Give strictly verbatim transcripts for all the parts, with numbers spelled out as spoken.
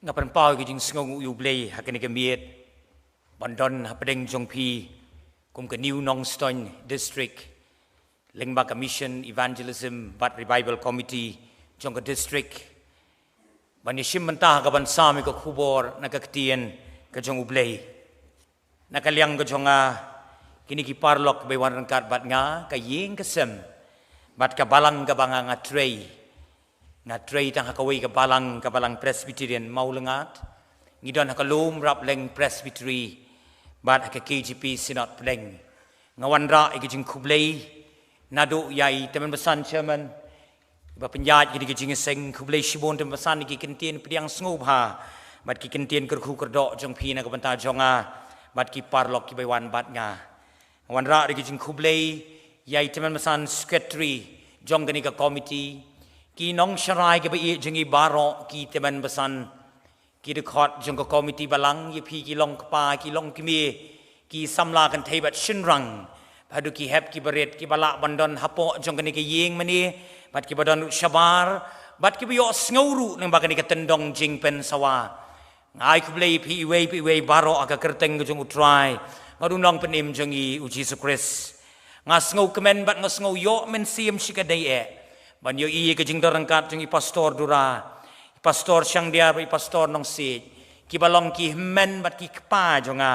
Nga pynpaw ïa ka jingsngew nguh ïa U Blei ha kane ka miet ban don hapdeng jong phi kum ka New Nongstoiñ District, lyngba ka Mission Evangelism bad Revival Committee jong ka district, ban ïashim bynta ha ka ban sam ïa ka khubor na ka ktien ka jong U Blei. Na ka liang ka jong nga, kine ki paralok ba wan ryngkat bad nga, ka ïing ka sem bad ka balang kaba nga nga trei, nga trei tang ha kawei ka balang, ka balang Presbyterian Mawlyngad. Ngi don ha ka Lum Rapleng Presbytery bad ha ka K J P Synod Pdeng. Nga wanrah ïa ka jingkhublei naduh ïa i Tymmen Basan Chairman ba pynïaid ïa kane ka jingïaseng. Khublei shibun Tymmen Basan ïa ki kyntien pdiang sngewbha bad ki kyntien kyrkhu kyrdoh jong phi na ka bynta jong nga bad ki paralok kiba wan bad nga. Nga wanrah ïa ka jingkhublei ïa i Tymmen Basan Secretary jong kane ka committee, ki nongsharai kiba ïeit jong ngi baroh, ki Tymmen Basan, ki dkhot jong ka committee balang, ïa phi ki long kpa, ki long kmie, ki samla kynthei bad shynrang, bad haduh ki hep ki barit kiba lah ban don hapoh jong kane ka ïing mynne, bad kiba don ruh shabar, bad kiba ïohsngew ruh lyngba kane ka tyndong jingpynsawa. Nga ai khublei ïa phi iwei pa iwei baroh ha ka kyrteng ka jong U Trai bad U Nongpynim jong ngi U Jisu Khrist. Nga sngewkmen bad nga sngew ïoh mynsiem shikatdei eh ban ïohi ïa ka jingdon ryngkat jong i Pastor Dura, i Pastor Shangdiar bad i Pastor Nongsiej, kiba long ki hynmen bad ki kpa jong nga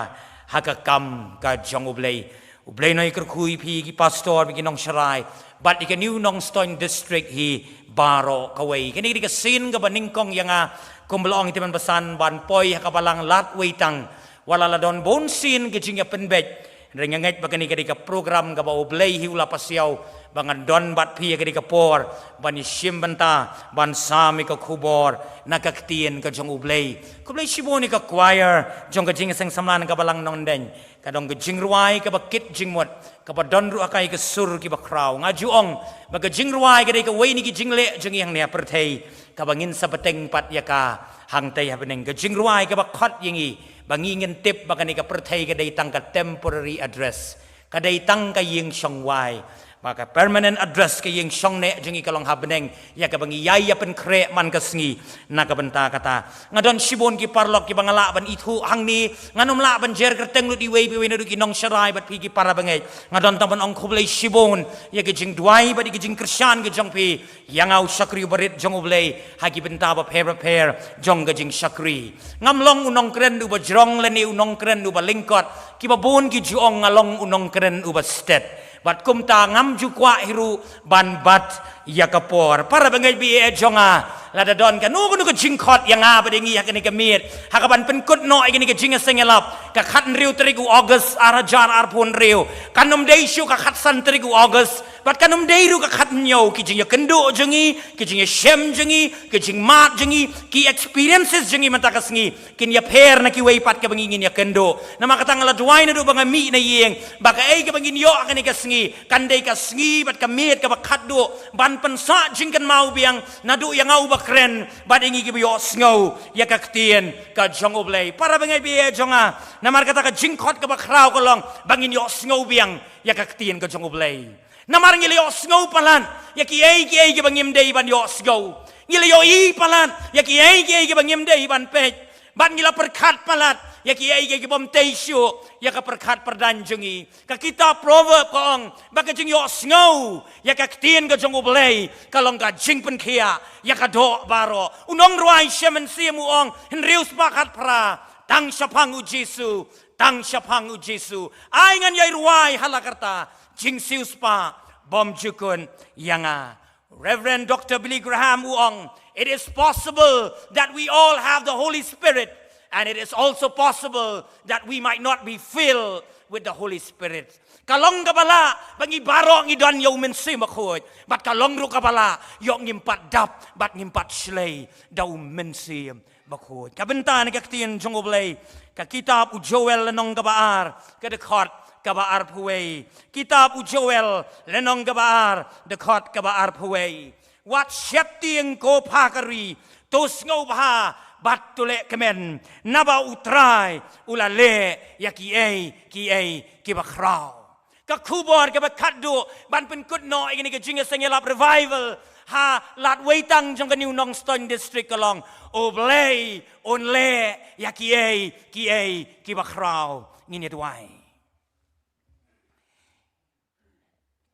ha ka kam ka jong U Blei. U Blei un ïa kyrkhu ïa phi ki pastor bad ki nongsharai bad ïa ka New Nongstoiñ District hi baroh kawei. Kane ka dei ka sien kaba nyngkong ïa nga, kumba la ong i Tymmen Basan, ban poi ha ka balang lad wei tang. Wat la la don bun sien ki jingïapynbeit, hynrei nga ngeit ba kane ka dei ka program kaba U Blei hi u la pasiaw ba ngan don bad phi ha kane ka por ban ïashim bynta, ban sam ïa ka khubor na ka ktien ka jong U Blei. Khublei shibun ïa ka choir jong ka Jingïaseng Samla na ka Balang Nongdeiñ. Ka don ka jingrwai kaba kit jingmut, kaba don ruh ha ka ïa ki sur kiba khraw. Nga ju ong ba ka jingrwai ka dei kawei na ki jingleh jong ngi hangne ha pyrthei, kaba ngin sa bteng pat ïa ka hangtei ha bneng. Ka jingrwai kaba khot ïa ngi ba ngi ngin tip ba kane ka pyrthei ka dei tang ka temporary address, ka dei tang ka ïing shong wai. Ba ka permanent address, ka ïing shong neh jong ngi, ka long ha bneng, ïa kaba ngi ïai ïapynkhreh man ka sngi. Na ka bynta kata, nga don shibun ki paralok kiba nga lah ban ithuh hangne. Ngan ym lah ban jer kyrteng lut iwei pa iwei naduh ki nongsharai bad phi ki para bangeit. Nga don tang ban ong khublei shibun ïa ki jingduwai bad ïa ki jingkyrshan ki jong phi ïa nga, u shakri uba rit jong U Blei, ha ki bynta bapher bapher jong ka jingshakri. Ngam long u nongkren uba jrong lane u nongkren uba lyngkot. Kiba bun ki ju ong nga long u nongkren uba stet. Bad kumta ngam ju kwah hi ruh ban bat ïa ka por. Para bangeit ba ïeit jong nga, lada don kano kano ka jingkhot ïa nga bad ïa ngi ha kane ka miet, ha kaban pynkut noh ïa kane ka jingïaseng ïalap, ka khathynriew tarik u August ar hajar arphew hynriew. Kan ym dei shuh ka khatsan tarik u August, bad kan ym dei ruh ka khathynñiew. Ki jingïakynduh jong ngi, ki jingïashem jong ngi, ki jingmad jong ngi, ki experiences jong ngi mynta ka sngi kin ïapher na kiwei pat kaba ngi ngin ïakynduh. Namar kata nga la duwai naduh ba nga mih na ïing ba kaei kaba ngin ïoh ha kane ka sngi kan dei ka sngi bad ka miet kaba khatduh ban pynsah jingkynmaw biang naduh ïa nga uba kren bad ïa ngi kiba ïohsngew ïa ka ktien ka jong U Blei. Para bangeit ba ïeit jong nga, namar kata ka jingkhot kaba khraw ka long ba ngin ïohsngew biang ïa ka ktien ka jong U Blei. Namar ngi la ïohsngew palat ïa kiei kiei kiba ngim dei ban ïohsngew. Ngi la ïohi palat ïa kiei kiei kiba ngim dei ban peit. Bad ngi la pyrkhat palat ïa kiei kiei kibym tei shuh ïa ka pyrkhat pyrdan jong ngi. Ka kitab Proverb ka ong ba ka jingïohsngew ïa ka ktien ka jong U Blei ka long ka jingpynkhiah ïa ka doh baroh. U nongrwai Shem Mynsiem u ong, hynriew spah khatphra, tang shaphang U Jisu, tang shaphang U Jisu. Ai ngan ïai rwai ha la karta, jingsiewspah bym jukut ïa nga. Reverend Doctor Billy Graham u ong, it is possible that we all have the Holy Spirit, and it is also possible that we might not be filled with the Holy Spirit. Ka long kaba lah ba ngi baroh ngi don ïa U Mynsiem Bakhuid, bad ka long ruh kaba lah ïoh ngim pat dap bad ngim pat shlei da U Mynsiem Bakhuid. Ka bynta na ka ktien jong U Blei, ka kitab u Joel lynnong kaba ar, ka dkhot kaba arphew wei. Kitab u Joel lynnong kaba ar, dkhot kaba arphew wei. Wat sheptieng ko pha ka ri, to sngewbha bad to leh kmen, naba U Trai u la leh ïa kiei kiei kiba khraw. Ka khubor kaba khatduh ban pynkut noh ïa kane ka jingïaseng ïalap revival ha Lad Weitang jong kane u Nongstoiñ District ka long, U Blei un leh ïa kiei kiei kiba khraw. Ngin ïa duwai.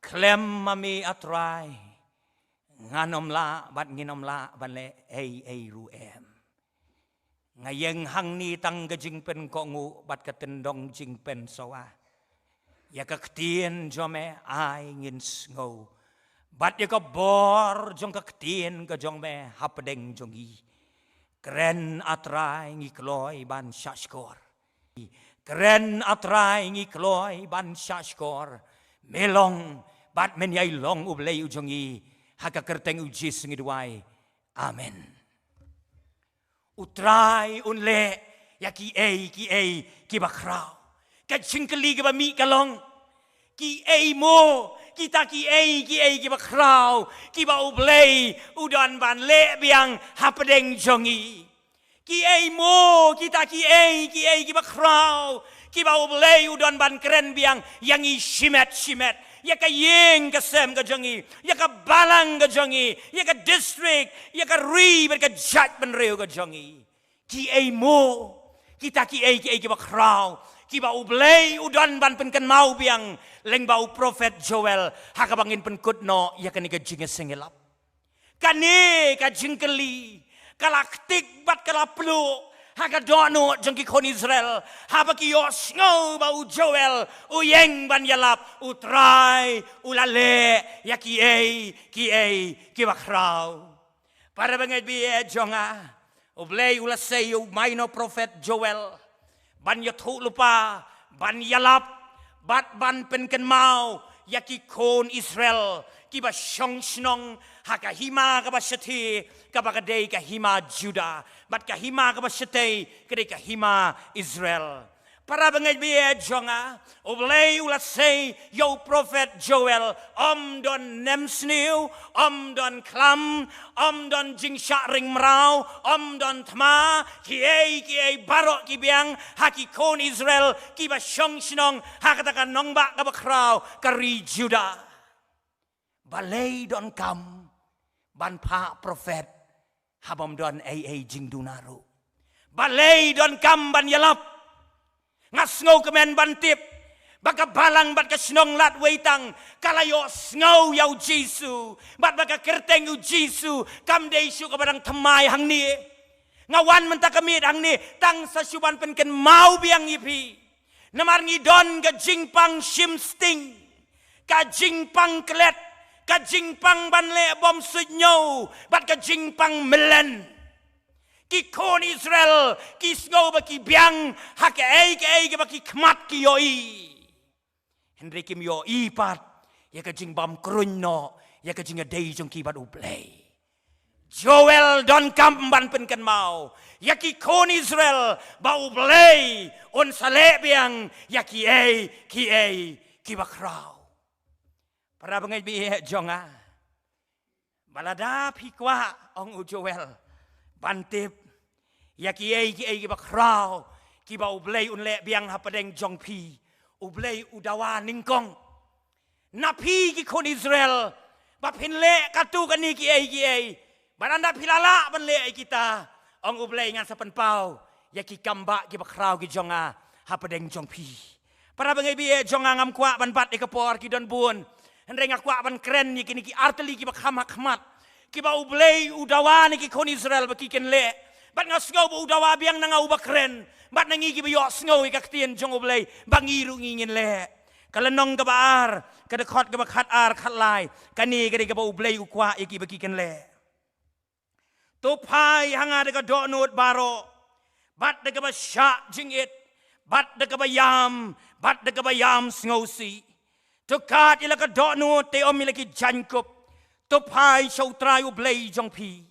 Khlem ma me, A Trai, ngan ym lah bad ngin ym lah ban leh ei ei ruh em. Nga ïeng hangne tang ka jingpynkohnguh bad ka tyndong jingpynsawa. Ïa ka ktien jong me ai ngin sngew, bad ïa ka bor jong ka ktien ka jong me hapdeng jong ngi. Kren, A Trai, ngi kloi ban shahshkor. Kren, A Trai, ngi kloi ban shahshkor. Me long bad men ïai long U Blei u jong ngi. Ha ka kyrteng U Jisu ngi duwai. Amen. U Trai un leh ïa kiei kiei kiba khraw. Ka jingkylli kaba mih ka long, kiei mo kita kiei kiei kiba khraw kiba U Blei u don ban leh biang hapdeng jong ngi? Kiei mo kita kiei kiei kiba khraw kiba U Blei u don ban kren biang ïa ngi shimet shimet, ïa ka ïing ka sem ka jong ngi, ïa ka balang ka jong ngi, ïa ka district, ïa ka ri bad ka jaitbynriew ka jong ngi? Kiei mo kita kiei kiei kiba khraw kiba U Blei u don ban pynkynmaw biang lyngba u prophet Joel ha kaba ngin pynkut noh ïa kane ka jingïaseng ïalap? Kane ka jingkylli ka la ktik bad ka la pluh ha ka dohnud jong ki khun Israel haba ki ïohsngew ba u Joel u ïeng ban ïalap, U Trai u la leh ïa kiei kiei kiba khraw. Para bangeit baieit jong nga, U Blei u la sei ïa u maino prophet Joel ban ïathuh lypa, ban ïalap bad ban pynkynmaw ïa ki khun Israel kiba shong shnong ha ka hima kaba shathie kaba ka dei ka hima Judah, bad ka hima kaba shatei ka dei ka hima Israel. Para bangeit baieit jong nga, U Blei u la sei ïa u prophet Joel, ym don nemsniew, ym don khlam, ym don jingshah ring mraw, ym don thma, kiei kiei baroh ki biang ha ki khun Israel kiba shong shnong ha kata ka nongbah kaba khraw, ka ri Judah. Balei donkam ban phah prophet haba ym don ei ei jingduna ruh? Balei donkam ban ïalap? Nga sngewkmen ban tip ba ka balang bad ka shnong Lad Weitang ka la ïohsngew ïa u Jisu, bad ba ka kyrteng u Jisu kam dei shuh kaba dang thymmai hangne. Nga wan mynta ka miet hangne tang sa shu ban pynkynmaw biang ïa phi. Namar ngi don ka jingpang shim sting, ka jingpang klet, ka jingpang ban leh bym suidñiew, bad ka jingpang mlien. Ki khun Israel ki sngew ba ki biang ha kaei kaei kaba ki khmat ki ïohi. Hynrei kim ïohi pat ïa ka jingbymkruiñ noh ïa ka jingïadei jong ki bad U Blei. Joel donkam ban pynkynmaw ïa ki khun Israel ba U Blei un sa leh biang ïa kiei kiei kiba khraw. Para bangeit baieit jong nga, ba lada phi kwah, ong u Joel, ban tip ïa kiei kiei kiba khraw kiba U Blei un leh biang hapdeng jong phi, U Blei u dawa nyngkong na phi ki khun Israel ba phin leh katto katne kiei kiei. Bad ynda phi la lah ban leh ïa kita, ong U Blei, ngan sa pynpaw ïa ki kambah kiba khraw ki jong nga hapdeng jong phi. Para bangeit baieit jong nga, ngam kwah ban bat ïa ka por, ki don bun. Hynrei nga kwah ban kren ïa kine ki artylli kiba kham ha khmat kiba U Blei u dawa na ki khun Israel ba ki kin leh. Bad nga sngew ba u dawa biang na nga uba kren bad na ngi kiba ïohsngew ïa ka ktien jong U Blei ba ngi ruh ngi ngin leh. Ka lynnong kaba ar, ka dkhot kaba khatar khatlai, kane ka dei kaba U Blei u kwah ïa ki ba ki kin leh. To phai ha nga da ka dohnud baroh, bad da kaba shah jingit, bad da kaba ïam, bad da kaba ïam sngewsih. To kad ïa la ka dohnud, te ym ïa la ki jaiñkup. To phai sha U Trai U Blei jong phi.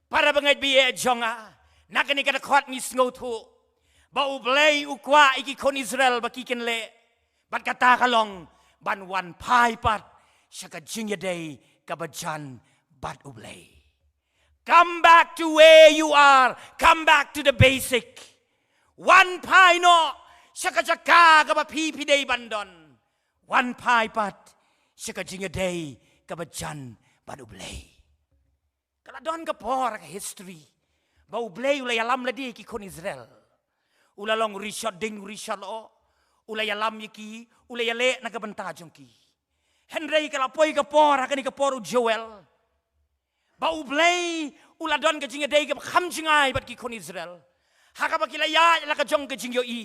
Para bangeit baieit jong nga, na kane ka dkhot ngi sngewthuh ba U Blei u kwah ïa ki khun Israel ba ki kin leh. Bad kata ka long ban wan phai pat sha ka jingïadei kaba jan bad U Blei. Come back to where you are. Come back to the basic. Wan phai noh sha ka jaka kaba phi phi dei ban don. Wan phai pat sha ka jingïadei kaba jan bad U Blei. Ka la don ka por ha ka history ba U Blei u la ïalam lade ki khun Israel. U la long rishot ding rishot lo. U la ïalam ïa ki, u la ïaleh na ka bynta jong ki. Hynrei ka la poi ka por ha kane ka por u Joel ba U Blei u la don ka jingïadei kaba kham jngai bad ki khun Israel. Ha kaba ki la ïaid la ka jong ka jingïohi,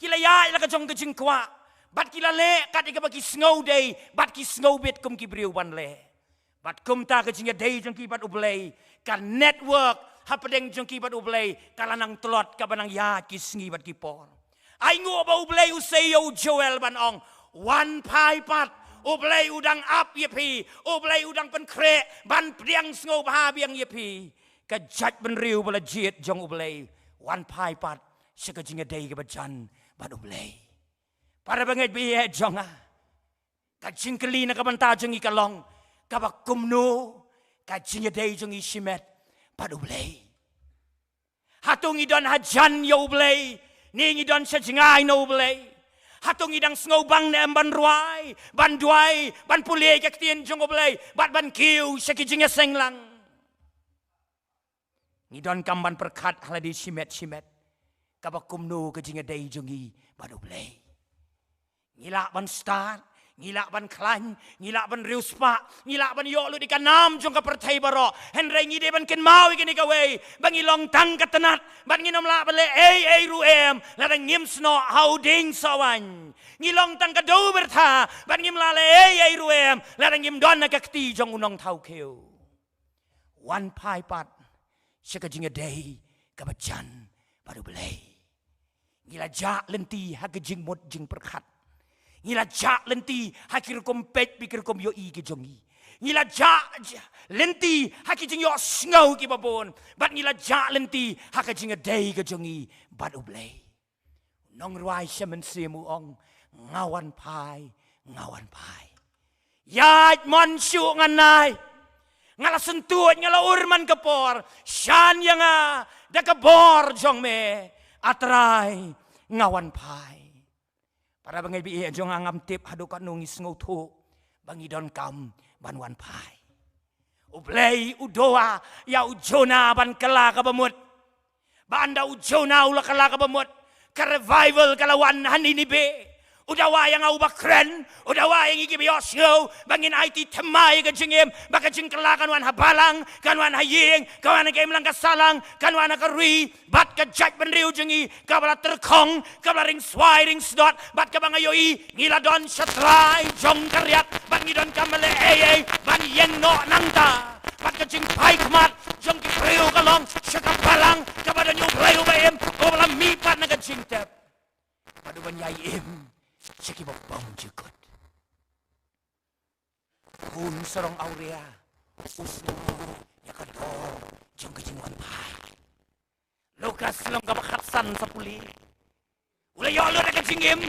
ki la ïaid la ka jong ka jingkwah, bad ki la leh kat ïa kaba ki sngew dei bad ki sngew bit kum ki briew ban leh. Bad kumta ka jingïadei jong ki bad U Blei, ka network hapdeng jong ki bad U Blei ka la nang tlot kaba nang ïaid ki sngi bad ki por. Ai nguh ba U Blei u sei ïa u Joel ban ong, wan phai pat. U Blei u dang ap ïa phi, U Blei u dang pynkhreh ban pdiang sngewbha biang ïa phi. Ka jaitbynriew ba la jied jong U Blei, wan phai pat sha ka jingïadei kaba jan bad U Blei. Para bangeit ba ïeit jong nga, ka jingkylli na ka bynta jong ngi ka long, kaba kumno ka jingïadei jong ngi shimet bad U Blei? Hato ngi don hajan ïa U Blei, ne ngi don sha jngai na U Blei? Hato ngi dang sngewbang ne em ban rwai, ban duwai, ban pule ïa ka ktien jong U Blei bad ban kiew sha ki jingïaseng lang? Ngi donkam ban pyrkhat ha lade shimet shimet, kaba kumno ka jingïadei jong ngi bad U Blei. Ngi lah ban stad, ngi lah ban khlaiñ, ngi lah ban riewspah, ngi lah ban ïoh lut ïa ka nam jong ka pyrthei baroh. Hynrei ngi dei ban kynmaw ïa kane kawei, ba ngi long tang ka tnat bad ngin ym lah ban leh ei ei ruh em lada ngim snoh ha u dieng sohwaiñ. Ngi long tang ka dewbyrtha bad ngim lah leh ei ei ruh em lada ngim don ha ka kti jong u nongthaw khiew. Wan phai pat sha ka jingïadei kaba jan bad U Blei. Ngi la jah lynti ha ka jingmut jingpyrkhat. Ngi la jah lynti ha ki rukom peit bad ki rukom ïohi ki jong ngi. Ngi la jah, jah lynti ha ki jingïohsngew kiba bun. Bad ngi la jah lynti ha ka jingïadei ka jong ngi bad U Blei. Nongrwai sha mynsiem u ong, nga wan phai, nga wan phai. Ïaid mon shuh ngan nai. Nga la syntuid, nga la ur man ka por. Shan ïa nga da ka bor jong me, A Trai, nga wan phai. Para bangeit ba ïeit jong nga, ngam tip haduh katno ngi sngewthuh ba ngi donkam ban wan phai. U Blei u dawa ïa u Jonah ban kylla kaba mut. Ba ynda u Jonah u la kylla kaba mut, ka revival ka la wan ha Nineveh. U dawa ïa nga uba kren, u dawa ïa ngi kiba ïohsngew, ba ngin aiti thymmai ïa ka jingim, ba ka jingkylla kan wan ha balang, kan wan ha ïing, kan wan ha ka imlang ka sahlang, kan wan ha ka ri, bad ka jaitbynriew jong ngi kaba la tyrkhong, kaba la ringswai ringsdot, bad kaba nga ïohi ngi la don sha trai jong ka riat, bad ngi donkam ban leh ei ei ban ïeng noh nangta. Bad ka jingphai khmat jong ki briew ka long sha ka balang kaba don ïa U Blei uba im, uba la mih pat na ka jingtep, bad uban ïai im sha kiba bymjukut. Khun sarong awria u sngew ïa ka dor jong ka jingwan phai. Lukas lynnong kaba khatsan sa pule. U la ïoh lut ïa ka jingim,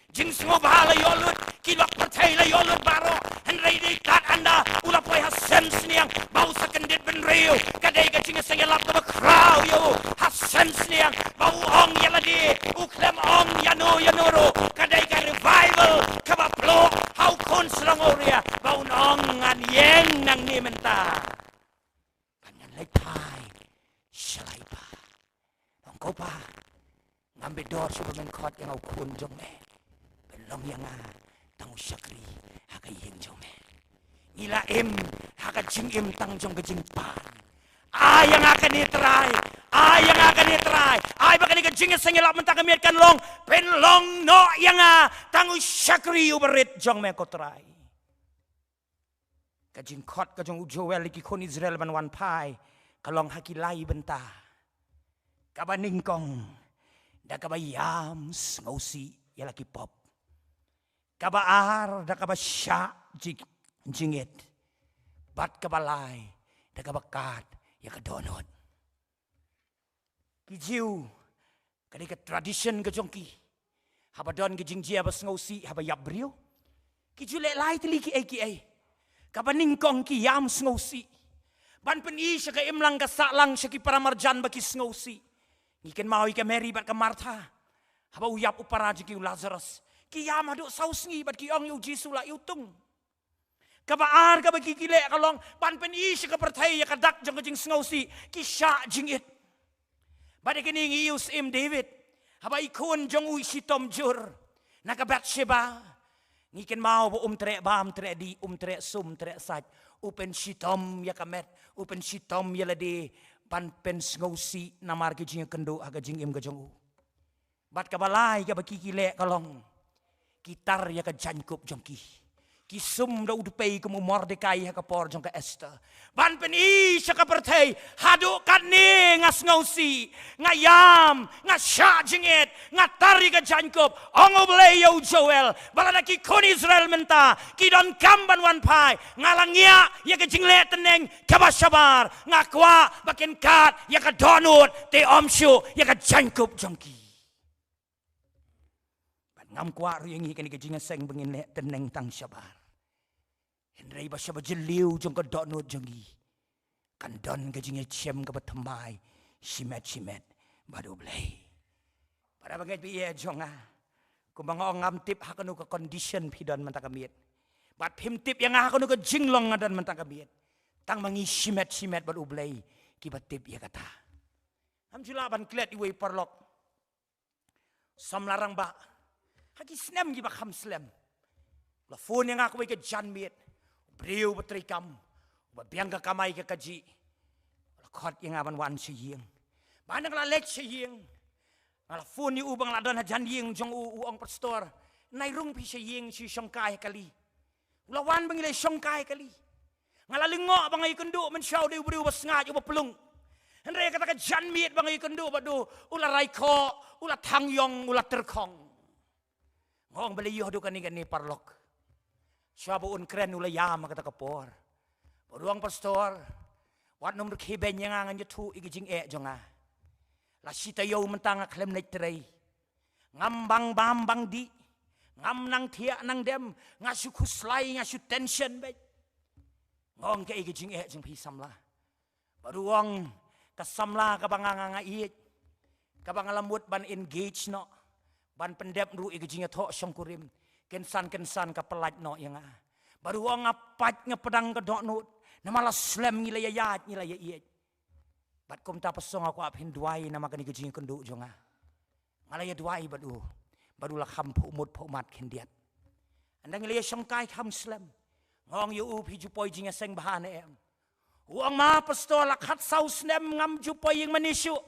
jingsngewbha la ïoh lut, ki lok pyrthei la ïoh lut baroh. Hynrei dei tad ynda u la poi ha sem sniang ba u sa kyndit bynriew, ka dei ka jingïaseng ïalap kaba khraw ïa u. Ha sem sniang ba u ong ïa lade, u khlem ong ïano ïano ruh, ka dei ka revival kaba ploh ha u khun sarong awria ba un ong, ngan ïeng nangne mynta bad ngan leit phai sha la i pa. Ong, ko pa, ngam bit dor shuh ba men khot ïa nga u khun jong me. Pynlong ïa nga tang u shakri ha ka ïing jong me. Ngi la im ha ka jingim tang jong ka jingpang. Ai ïa nga kane Trai, ai ïa nga kane Trai. Ai ba kane ka jingïaseng ïalap mynta ka miet kan long, pynlong noh ïa nga tang u shakri uba rit jong me ko Trai. Ka jingkhot ka jong u Joel ïa ki khun Israel ban wan phai ka long ha ki lai bynta. Kaba nyngkong, da kaba ïam sngewsih ïa la ki pop. Kaba ar, da kaba shah ji-, jingit. Bad kaba lai, da kaba kad ïa ka dohnud. Ki Jiw, ka dei ka tradition ka jong ki, haba don ka jingjia ba sngewsih haba ïap briew, ki ju leh lai tylli kiei kiei. Kaba nyngkong, ki ïam sngewsih ban pyni sha ka imlang ka sahlang, sha ki para marjan ba ki sngewsih. Ngi kynmaw ïa ka Mary bad ka Martha. Haba u ïap u para jong ki u Lazarus, Ki ïam haduh saw sngi bad ki ong ïa u Jisu la ïa u tung. Kaba ar kaba ki ki leh ka long ban pyni sha ka pyrthei ïa ka dak jong ka jingsngewsih, ki shah jingit. Bad ïa kine ngi ïohi u Syiem David, haba i khun jong u i shitom jur na ka Bathsheba. Ngi kynmaw ba um treh bam, treh dih, um treh sum, treh sait. U pynshitom ïa ka met, u pynshitom ïa lade ban pynsngewsih namar ki jingïakynduh ha ka jingim ka jong u. Bad kaba lai kaba ki ki leh ka long, ki tar ïa ka jaiñkup jong ki. Ki sum da u dpei kum u Mordekai ha ka por jong ka Esther. Ban pyni sha ka pyrthei, haduh katne nga sngewsih, nga ïam, nga shah jingit, nga tar ïa ka jaiñkup. Ong U Blei ïa u Joel, ba lada ki khun Israel mynta ki donkam ban wan phai, nga la ngiah ïa ka jingleh tneng kaba shabar. Nga kwah ba kin kad ïa ka dohnud, te ym shuh ïa ka jaiñkup jong ki. Bad ngam kwah ruh ïa ngi kane ka jingïaseng ba ngin leh tneng tang shabar. Hynrei ba shaba jylliew jong ka dohnud jong ngi, kan don ka jingïashem kaba thymmai shimet shimet bad U Blei. Para bangeit ba ïeit jong nga, kumba nga ong, ngam tip ha kano ka condition phi don mynta ka miet. Bad phim tip ïa nga ha kano ka jinglong nga don mynta ka miet. Tang ma ngi shimet shimet bad U Blei kiba tip ïa kata. Ngam ju lah ban klet iwei i paralok samla rangbah. Ha ki snem kiba kham slem, la phone ïa nga kawei ka janmiet, u briew ba treikam, ba biang ka kamai ka kajih. La khot ïa nga ban wan sha ïing. Ba nga la leit sha ïing, nga la phone ïa u ba nga la don hajan ïing jong u, u ong, "Pastor, nai rung phi sha ïing shu shongkai kali." U la wan ba ngi la shongkai kali. Nga la lyngngoh ba nga ïakynduh mynshuwa u dei u briew uba sngaid, uba plung. Hynrei kata ka janmiet ba nga ïakynduh bad u, u la raikhoh, u la thang ïong, u la tyrkhong. Nga ong, "Balei ïoh haduh kane kane, paralok?" Shuwa ba un kren u la ïam ha kata ka por. Bad u ong, "Pastor, wat nym rkhie beiñ ïa nga, ngan ïathuh ïa ka jingeh jong nga. La shi taïew mynta nga khlem leit trei. Ngam bang bam bang dih. Ngam nang thiah nang dem. Nga shu khuslai, nga shu tension beit." Nga ong, "Kaei ka jingeh jong phi, samla?" Bad u ong, "Ka samla kaba nga nga nga ïeit, kaba nga la mut ban engage noh, ban pyndep ruh ïa ka jingïathoh shongkurim, kynsan kynsan ka pyllait noh ïa nga." Bad u ong, "Nga pait, nga pdiang ka dohnud, namar la slem ngi la ïaïaid, ngi la ïaieit. Bad kumta, pastor, nga kwah phin duwai namar kane ka jingïakynduh jong nga." Nga la ïaduwai bad u, bad u la kham phuh mut phuh mat khyndiat. Ynda ngi la ïashongkai kham slem, nga ong ïa u, "Phi ju poi jingïaseng bha ne em?" U ong, "Ma pastor, la khatsaw snem ngam ju poi ïingmane shuh.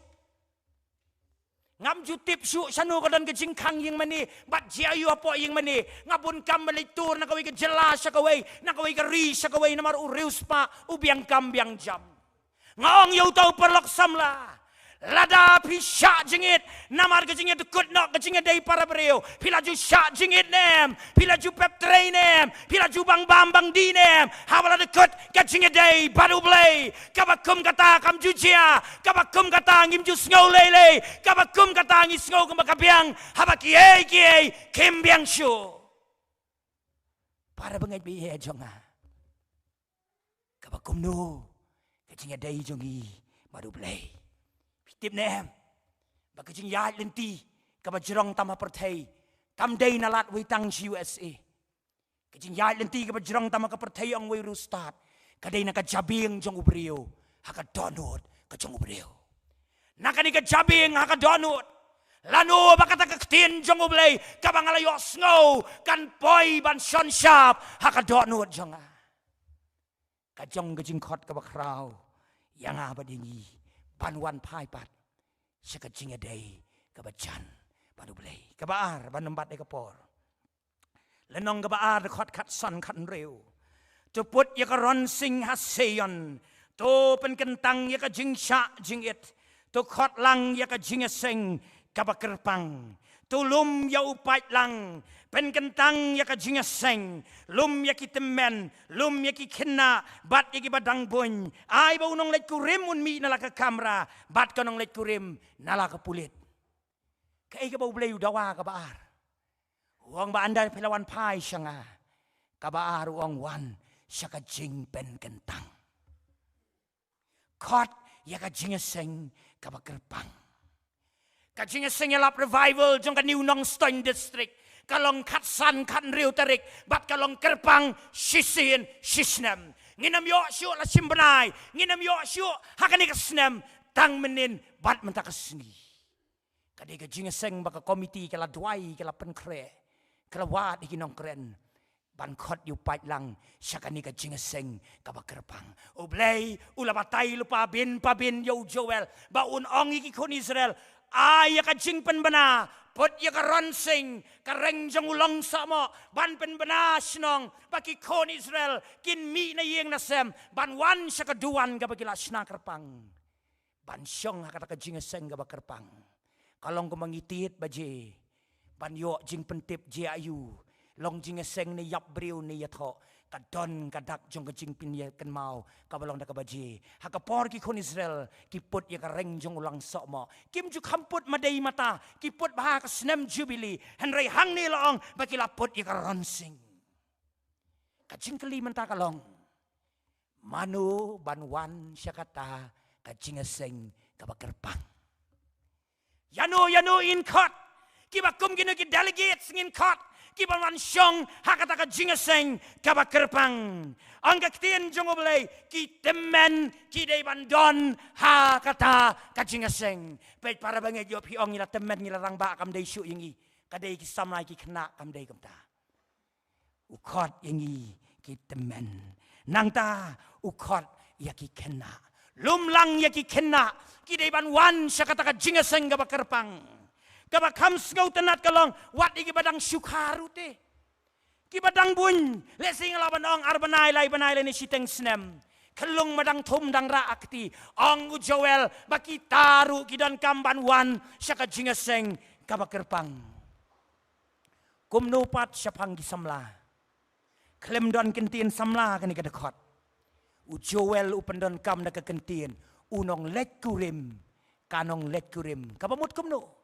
Ngam ju tip shuh shano ka don ka jingkhang ïingmane, bad jia aïu hapoh ïingmane. Nga bun kam ban leit tur na kawei ka jylla sha kawei, na kawei ka ri sha kawei, namar u riewspah u biang kam biang jam." Nga ong ïa uta u paralok samla, "Lada phi shah jingit namar ka jingïadkut noh ka jingïadei para briew, phi la ju shah jingit ne em? Phi la ju pep trei ne em? Phi la ju bang bam bang dih ne em? Haba la dkut ka jingïadei bad U Blei, kaba kum kata kam ju jia, kaba kum kata ngim ju sngew lei lei, kaba kum kata ngi sngew kumba ka biang, haba kiei kiei kim biang shuh." Para bangeit ba ïeit jong nga, kaba kumno ka jingïadei jong ngi bad U Blei? Phi tip ne em ba ka jingïaid lynti kaba jrong tam ha pyrthei kam dei na lad wei tang sha U S A. Ka jingïaid lynti kaba jrong tam ha ka pyrthei ong wei ruh stad, ka dei na ka jabieng jong u briew ha ka dohnud ka jong u briew. Na kane ka jabieng ha ka dohnud, lano ba kata ka ktien jong U Blei kaba nga la ïohsngew kan poi ban shon shap ha ka dohnud jong nga? Ka jong ka jingkhot kaba khraw ïa nga bad ïa ngi ban wan phai pat sha ka jingïadei kaba jan bad U Blei. Kaba ar, ban ym bat ïa ka por. Lynnong kaba ar, dkhot khatsan khathynriew: "To put ïa ka ronsing ha Seion, to pynkyntang ïa ka jingshah jingit, to khot lang ïa ka jingïaseng kaba kyrpang, to lum ïa u paidlang, pynkyntang ïa ka jingïaseng, lum ïa ki tymmen, lum ïa ki khynnah bad ïa kiba dang buiñ. Ai ba u nongleit kurim un mih na la ka kamra, bad ka nongleit kurim na la ka pulit." Kaei kaba U Blei u dawa kaba ar? U ong ba ynda phi la wan phai sha nga, kaba ar u ong wan sha ka jingpynkyntang. Khot ïa ka jingïaseng kaba kyrpang. Ka jingïaseng ïalap revival jong ka New Nongstoiñ District Ka long khatsan khathynriew tarik, bad ka long kyrpang shisien shisnem. Ngin ym ïoh shuh la shim bnai, ngin ym ïoh shuh ha kane ka snem, tang mynhynnin bad mynta ka sngi. Ka dei ka jingïaseng ba ka komiti ka la duwai, ka la pynkhreh, ka la wad ïa ki nongkren ban khot ïa u paidlang sha kane ka jingïaseng kaba kyrpang. U Blei u la batai lypa bun pa bun ïa u Joel ba un ong ïa ki khun Israel, ai ïa ka jingpynbna, put ïa ka ronsing, ka reng jong u longsahmoh, ban pynbna shnong, ba ki khun Israel kin mih na ïing na sem ban wan sha ka duwan kaba ki la shna kyrpang, ban shong ha kata ka jingïaseng kaba kyrpang. Ka long kumba ngi tied baje ban ïoh jingpyntip, jia aïu, long jingïaseng ne ïap briew ne ïathoh, ka don ka dak jong ka jingpynïakynmaw kaba long da kaba jia. Ha ka por ki khun Israel ki put ïa ka reng jong u longsahmoh, kim ju kham put ma dei ma ta, ki put bha ha ka snem Jubili, hynrei hangne la ong ba ki la put ïa ka ronsing. Ka jingkylli mynta ka long, mano ban wan sha kata ka jingïaseng kaba kyrpang? Ïano ïano ngin khot? Kiba kum kino ki delegates ngin khot kiba wan shong ha kata ka jingïaseng kaba kyrpang? Ong ka ktien jong U Blei, ki tymmen ki dei ban don ha kata ka jingïaseng. Peit para bangeit, ïoh phi ong ngi la tymmen, ngi la rangbah, kam dei shuh ïa ngi. Ka dei ki samla ki khynnah, kam dei kumta. U khot ïa ngi ki tymmen. Nangta u khot ïa ki khynnah. Lum lang ïa ki khynnah, ki dei ban wan sha kata ka jingïaseng kaba kyrpang. Kaba kham sngewtynnat ka long, wat ïa kiba dang shu kha ruh te. Kiba dang bun, lehse nga lah ban ong ar bnai, lai bnai lane shiteng snem. Khyllung ma dang thum dang rah ha kti. Ong u Joel ba kita ruh ki donkam ban wan sha ka jingïaseng kaba kyrpang. Kumno pat shaphang ki samla? Khlem don kyntien samla kane ka dkhot, u Joel u pyndonkam da ka kyntien u nongleit kurim, ka nongleit kurim. Kaba mut kumno?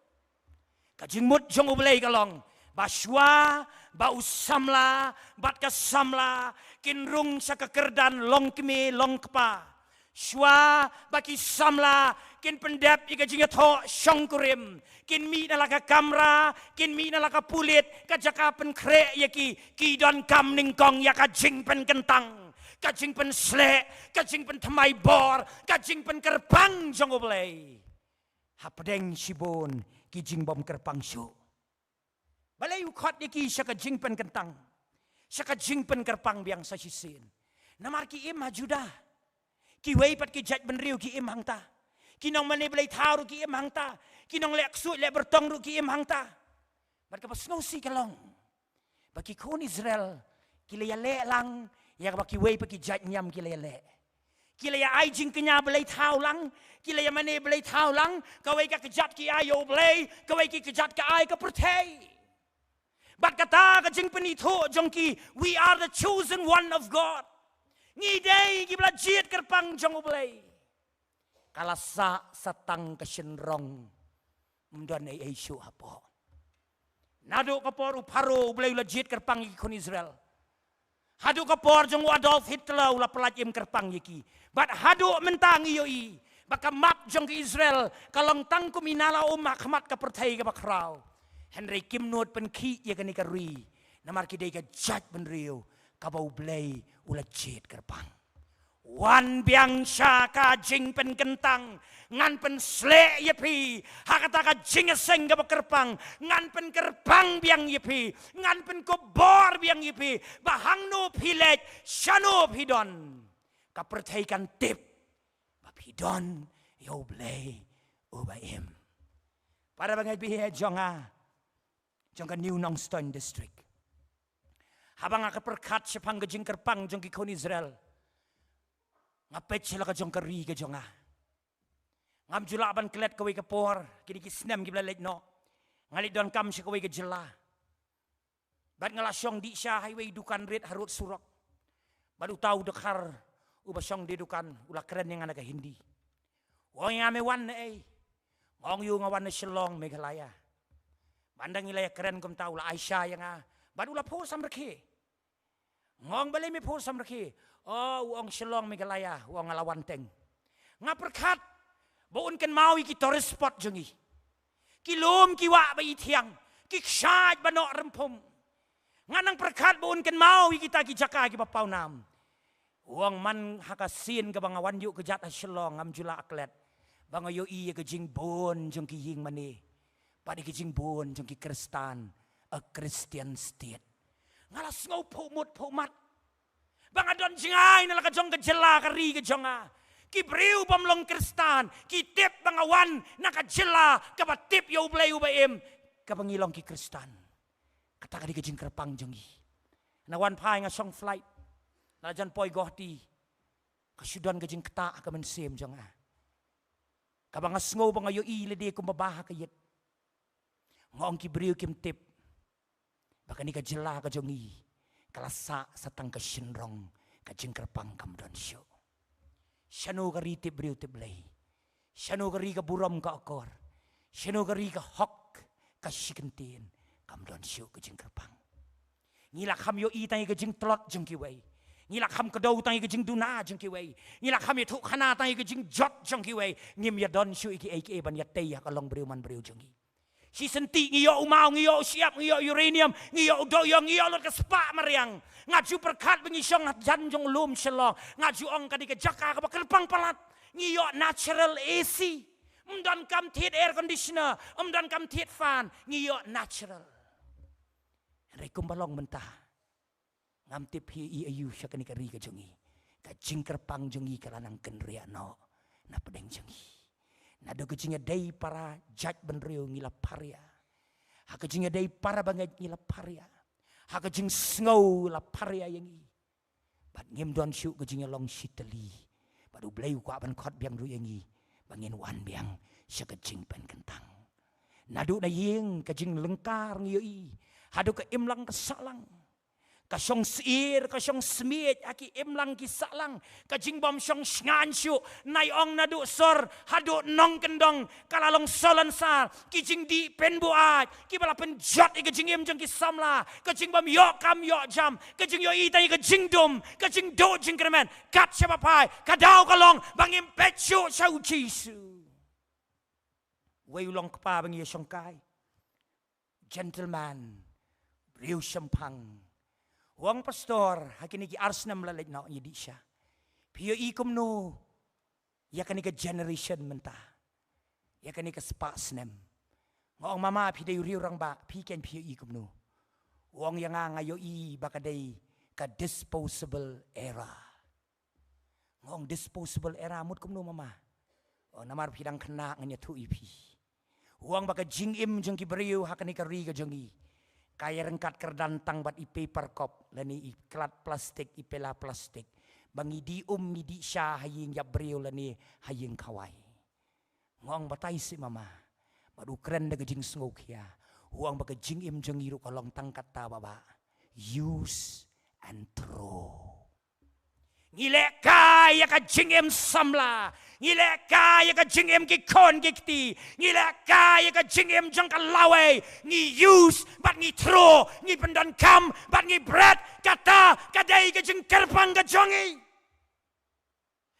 Ka jingmut jong U Blei ka long ba shuwa ba u samla bad ka samla kin rung sha ka kyrdan longkmie longkpa, shuwa ba ki samla kin pyndep ïa ka jingïathoh shongkurim, kin mih na la ka kamra, kin mih na la ka pulit, ka jaka pynkhreh ïa ki, ki donkam nyngkong ïa ka jingpynkyntang, ka jingpynsleh, ka jingpynthymmai bor, ka jingpynkyrpang jong U Blei. Hapdeng shibun ki jingbym kyrpang shuh. Balei u khot ïa ki sha ka jingpynkyntang, sha ka jingpynkyrpang biang sa shisien? Namar ki im ha Judah. Kiwei pat ki jaitbynriew ki im hangta. Ki nongmane blei thaw ruh ki im hangta. Ki nongleh ksuid leh byrtong ruh ki im hangta. Bad kaba sngewsih ka long ba ki khun Israel ki la ïaleh lang ïa kaba kiwei pat ki jait niam ki la ïaleh. Ki la ïa ai jingkñia blei thaw lang, ki la ïa mane blei thaw lang, kawei ka kjat ki ai ïa U Blei, kawei ki kjat ka ai ka pyrthei. Bad kata ka jingpynithuh jong ki, "We are the chosen one of God." Ngi dei kiba la jied kyrpang jong U Blei. Ka la sah sa tang ka shynrong, ym don ei ei shuh hapoh. Naduh ka por u Pharaoh, U Blei u la jied kyrpang ïa ki khun Israel. Haduh ka por jong u Adolf Hitler u la pyllait im kyrpang ïa ki. Bad haduh mynta ngi ïohi ba ka map jong ki Israel ka long tang kum i nala um ha khmat ka pyrthei kaba khraw. Hynrei kim nud pynkhih ïa kane ka ri, namar ki dei ka jaitbynriew kaba U Blei u la jied kyrpang. Wan biang sha ka jingpynkyntang, ngan pynsleh ïa phi ha kata ka jingïaseng kaba kyrpang, ngan pynkyrpang biang ïa phi, ngan pynkup bor biang ïa phi, ba hangno phi leit, shano phi don, ka pyrthei kan tip ba phi don ïa U Blei uba im. Para bangeit, bad ïa jong nga, jong ka New Nongstoiñ District, haba nga ka pyrkhat shaphang ka jingkyrpang jong ki khun Israel, nga peit sha la ka jong ka ri ka jong nga. Ngam ju lah ban klet kawei ka por, kine ki snem kiba la leit noh. Nga leit donkam sha kawei ka jylla. Bad nga la shong dih sha ha iwei i dukan rit harud surok. Bad uta u dkhar uba shong die dukan u la kren ïa nga na ka Hindi. U ong ïa nga, "Me wan na ei?" Nga ong ïa u, "Nga wan na Shillong, Meghalaya." Bad ynda ngi la ïa kren kumta u la ai sha ïa nga bad u la phuh samrkhie. Nga ong, "Balei me phuh samrkhie?" "Oh," u ong, "Shillong, Meghalaya," u ong, "nga la wan teng." Nga pyrkhat ba un kynmaw ïa ki tourist spot jong ngi. Ki lum ki wah ba i thiang, Ki kshaid ba noh rymphum. Nga nang pyrkhat ba un kynmaw ïa kita ki jaka kiba pawnam. U ong man ha ka sien kaba nga wan ïuh kjat ha Shillong ngam ju lah klet. Ba nga ïohi ïa ka jingbun jong ki ïing mane. Bad ïa ka jingbun jong ki Khristan, a Christian state. Nga la sngew phuh mut phuh mat. Ba nga don jngai na la ka jong ka jylla ka ri ka jong nga. Ki briew bym long Khristan, ki tip ba nga wan na ka jylla kaba tip ïa U Blei uba im, kaba ngi long ki Khristan. Kata ka dei ka jingkyrpang jong ngi. Na wan phai nga shong flight. Na la jan poi Guwahati. Ka shu don ka jingktah ha ka mynsiem jong nga. Kaba nga sngew ba nga ïohi lade kumba bah ha ka ïit. Nga ong ki briew kim tip. Ba kane ka jylla ka jong ngi. Ka la sah sa tang ka shynrong ka jingkyrpang kam don shuh. Shano ka ri tip briew tip Blei. Shano ka ri ka burom ka akor. Shano ka ri ka hok ka shikyntien. Kam don shuh ka jingkyrpang. Ngi la kham ïohi tang ïa ka jingtlot jong kiwei. Ngi la kham kdew tang ïa ka jingduna jong kiwei. Ngi la kham ïathuh khana tang ïa ka jingjot jong kiwei. Ngim ïadon shuh ïa kiei kiei ban ïatei ha ka long briew man briew jong ngi. Shisien te ngi ïoh u maw, ngi ïoh u shyiap, ngi ïoh uranium, ngi ïoh u dohïong, ngi ïoh lut ka spah mariang. Nga ju pyrkhat ba ngi shong ha jan jong lum Shillong. Nga ju ong ka dei ka jaka kaba kyrpang palat. Ngi ïoh natural A C. Ym don kam thied air conditioner, ym don kam thied fan, ngi ïoh natural. Hynrei kumba long mynta. Ngam tip phi ïohi aïu sha kane ka ri ka jong ngi. Ka jingkyrpang jong ngi ka la nang kynriah noh na pdeng jong ngi. Naduh ka jingïadei para jaitbynriew ngi la pharia. Ha ka jingïadei para bangeit ngi la pharia. Ha ka jingsngew la pharia ïa ngi. Bad ngim don shuh ka jingïalong shitylli. Bad U Blei u kwah ban khot biang ruh ïa ngi ba ngin wan biang sha ka jingpynkyntang. Naduh na ïing ka jinglyngkar ngi ïohi haduh ka imlang ka sahlang. Ka shong syier, ka shong smiej ha ki imlang ki sahlang. Ka jingbym shong shngaiñ shuh, nai ong naduh sor haduh nongkyndong, ka la long salonsar. Ki jingdih pynbuaid kiba la pynjot ïa ka jingim jong ki samla, ka jingbym ïoh kam ïoh jam, ka jingïohi tang ïa ka jingdum, ka jingduh jingkyrmen. Kat shaba phai, ka daw ka long ba ngim peit shuh sha U Jisu. Wei u long kpa ba ngi ïashongkai. Gentleman, briew shemphang. U ong, pastor, ha kine ki ar snem la leit noh ngi dih sha. Phi ïohi kumno ïa kane ka generation mynta, ïa kane ka spah snem? Nga ong, mama, phi dei u riew rangbah, phi kein phi ïohi kumno? U ong ïa nga, nga ïohi ba ka dei ka disposable era. Nga ong, disposable era mut kumno, mama? Oh, namar phi dang khynnah, ngan ïathuh ïa phi. U ong ba ka jingim jong ki briew ha kane ka ri ka jong ngi ka ïaryngkat kyrdan tang bad i paper cup lane i klat plastik, i pela plastik ba ngi dih um, ngi dih sha ha ïing ïap briew lane ha ïing khawai. Nga ong, batai seh, mama. Bad u kren da ka jingsngewkhia. U ong ba ka jingim jong ngi ruh ka long tang katta, baba. Use and throw. Ngi lehkai ïa ka jingim samla. Ngi lehkai ïa ka jingim ki khun ki kti. Ngi lehkai ïa ka jingim jong ka lawei. Ngi use bad ngi throw, ngi pyndonkam bad ngi bret. Kata ka dei ka jingkyrpang ka jong ngi.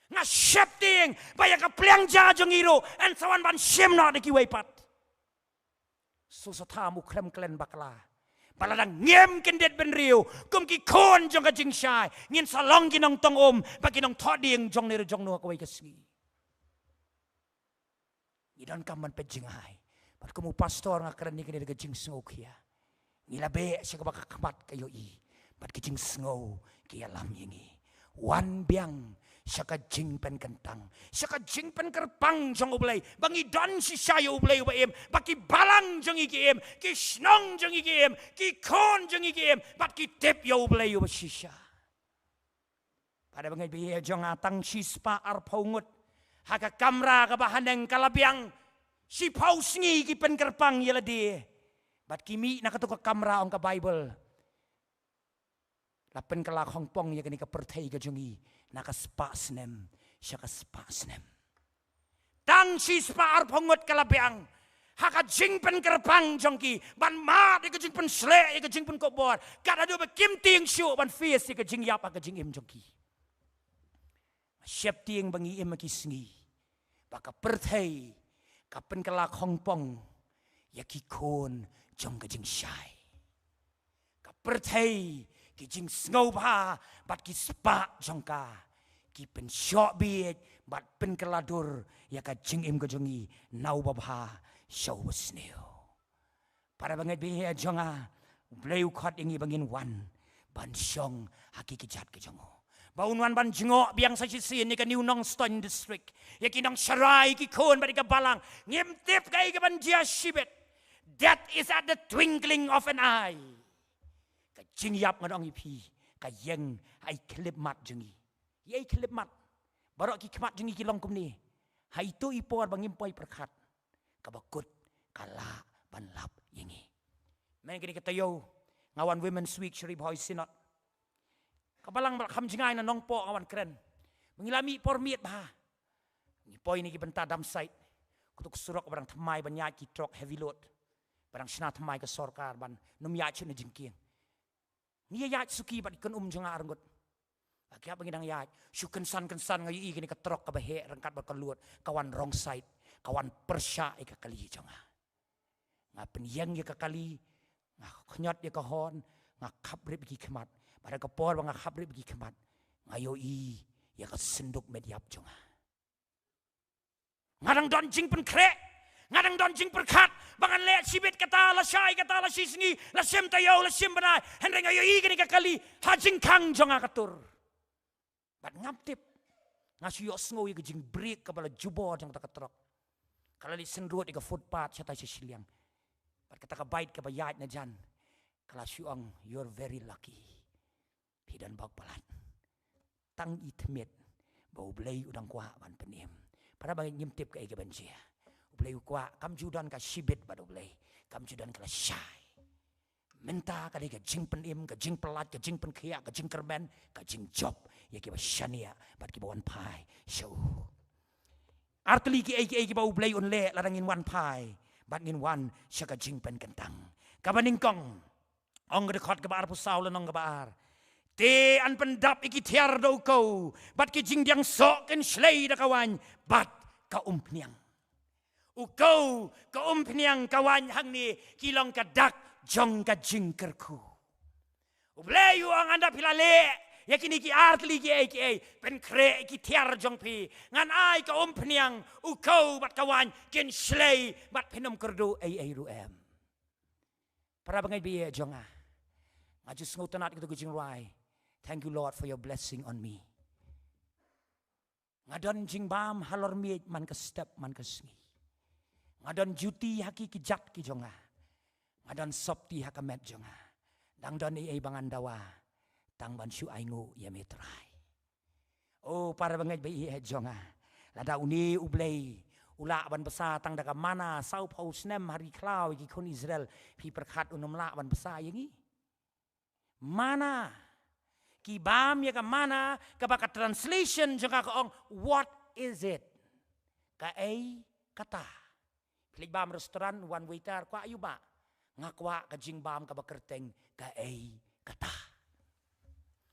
Nga sheptieng ba ïa ka pliang ja jong ngi ruh yn sa wan ban shim noh da kiwei pat. Sngewthuh, u khlem klet bakla ba lada ngim kyndit bynriew kum ki khun jong ka jingshai, ngin sa long ki nongtong um bad ki nongthoh dieng jong ne ruh jong no ha kawei ka sngi. Ngi donkam ban peit jngai. Bad kum u pastor nga kren ïa kane da ka jingsngewkhia. Ngi la beh sha kaba ka khmat ka ïohi bad ka jingsngew ka ïalam ïa ngi. Wan biang sha ka jingpynkyntang, sha ka jingpynkyrpang jong U Blei ba ngi don shisha ïa U Blei uba im, ba ki balang jong ngi ki im, ki shnong jong ngi ki im, ki khun jong ngi ki im, bad ki tip ïa U Blei uba shisha. Bad ba ngi beh jong nga, tang shispah arphew ngut ha ka kamra kaba haneng ka la biang. Shiphew sngi ki pynkyrpang ïa lade bad ki mih na kato ka kamra, ong ka Baibl, la pynkylla khongpong ïa kane ka pyrthei ka jong ngi na ka spah snem sha ka spah snem. Tang shispah arphew ngut ka la biang ha ka jingpynkyrpang jong ki ban mad ïa ka jingpynshlur, ïa ka jingpynkup bor, kat haduh ba kim tieng shuh ban face ïa ka jingïap ha ka jingim jong ki. Sheptieng ba ngi im ha ki sngi ba ka pyrthei ka pynkylla khongpong ïa ki khun jong ka jingshai. Ka pyrthei, ki jingsngewbha bad ki spah jong ka, ki pynshoh bieit bad pynkylla dur ïa ka jingim ka jong ngi na uba bha sha uba sniew. Para bangeit baieit jong nga, U Blei u khot ïa ngi ba ngin wan ban shong ha ki kjat ka jong u, ba un wan ban jngoh biang sa shisien ïa ka New Nongstoiñ District, ïa ki nongsharai, ki khun bad ïa ka balang. Ngim tip kaei kaban jia shibit. Death is at the twinkling of an eye. Ka jingïap, ngan ong ïa phi, ka ïeng ha i khyllipmat jong ngi. Ïa i khyllipmat. Baroh ki khmat jong ngi ki long kumne. Ha ito i por ba ngim poi pyrkhat, kaba kut ka lah ban lap ïa ngi. Mynta kane ka taïew nga wan Women's Week sha Ri Bhoi Synod. Ka balang ba la kham jngai na Nongpoh nga wan kren ba ngi la mih por miet bha. Ngi poi na ki bynta dump site, kato ka surok ba dang thymmai ban ïaid ki trok heavy load, ba dang shna thymmai ka sorkar ban nym ïaid shuh na jingkieng. Ngi ïa ïaid suki bad ki kynum jong nga arngut. Ba kiad ba ngi dang ïaid, shu kynsan kynsan nga ïohi kane ka trok kaba heh ryngkat bad ka load, ka wan wrong side, ka wan pyrshah ïa ka kali jong nga. Nga pynïeng ïa ka kali, nga khñiot ïa ka horn, nga khaprip ïa ki khmat. Bad ha ka por ba nga khaprip ïa ki khmat, nga ïohi ïa ka synduk met ïap jong nga. Nga dang don jingpynkhreh, nga dang don jingpyrkhat ba ngan leh shibit kata, lashai kata, lashisngi, la shim taïew, la shim bnai. Hynrei nga ïohi kane ka kali ha jingkhang jong nga ka tur. Bad ngam tip, nga shu ïohsngew ïa ka jingbrake kaba la jubor jong kata ka trok. Ka la leit synrut ïa ka footpath shatai sha shiliang. Bad kata ka bike kaba ïaid na jan, ka la shu ong, "You're very lucky. Phi don bok palat." Tang i tmiet ba U Blei u dang kwah ban pynim. Para bangeit, ngim tip kaei kaban jia. U Blei u kwah, kam ju don ka shibit bad U Blei, kam ju don ka lashai. Mynta ka dei ka jingpynim, ka jingpyllait, ka jingpynkhiah, ka jingkyrmen, ka jingjop ïa kiba shaniah bad kiba wan phai sha u. Artylli kiei kiei kiba U Blei un leh lada ngin wan phai bad ngin wan sha ka jingpynkyntang. Kaba nyngkong, ong ka dkhot kaba arphew saw, lynnong kaba ar: "Te yn pyndap ïa ki thiar da u kew, bad ki jingdiang soh kin shlei da ka waiñ bad ka umphniang." U kew, ka umphniang, ka waiñ hangne ki long ka dak jong ka jingkyrkhu. U Blei u ong, ynda phi la leh ïa kine ki artylli kiei kiei, pynkhreh ïa ki thiar jong phi, ngan ai ka umphniang, u kew bad ka waiñ kin shlei bad phin ym kyrduh ei ei ruh em. Para bangeit baieit jong nga, nga ju sngewtynnat ïa kato ka jingrwai, "Thank you, Lord, for your blessing on me." Nga don jingbam halor miej man ka step man ka sngi. Nga don juti ha ki kjat ki jong nga. Nga don sopti ha ka met jong nga. Dang don ei ei ba ngan dawa, tang ban shu ainguh ïa me Trai. O para bangeit baieit jong nga, lada une U Blei u lah ban bsa tang da ka manna sawphew snem ha ri khlaw ïa ki khun Israel, phi pyrkhat un ym lah ban bsa ïa ngi? Manna. Ki bam ïa ka manna, kaba ka translation jong ka ka ong, "What is it?" Kaei kata? Phi leit bam restaurant, wan waiter, "Kwah aiu bah?" "Nga kwah ka jingbam kaba kyrteng kaei kata."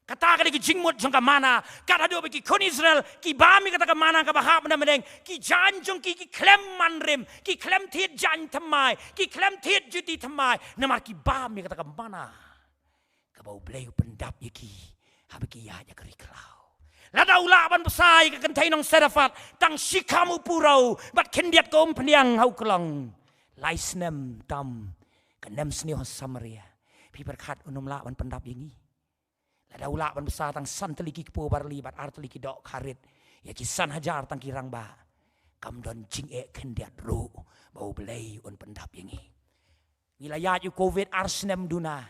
Kata ka dei ka jingmut jong ka manna. Kat haduh ba ki khun Israel ki bam ïa kata ka manna kaba hap na bneng, ki jaiñ jong ki ki khlem man rim, ki khlem thied jaiñ thymmai, ki khlem thied juti thymmai, namar ki bam ïa kata ka manna kaba U Blei u pyndap ïa ki haba ki ïaid ïa ka ri khlaw. Lada u lah ban bsa ïa ka kynthei nong Sarephat tang shikham u purew bad khyndiat ka umphniang ha u klong, lai snem tam ka nemsniew ha Samaria, phi pyrkhat un ym lah ban pyndap ïa ngi? Lada u lah ban bsa tang san tylli ki kpu barli bad ar tylli ki doh kharit ïa ki san hajar tang ki rangbah, kam don jingeh khyndiat ruh ba U Blei un pyndap ïa ngi. Ngi la ïaid ïa u Covid ar snem duna.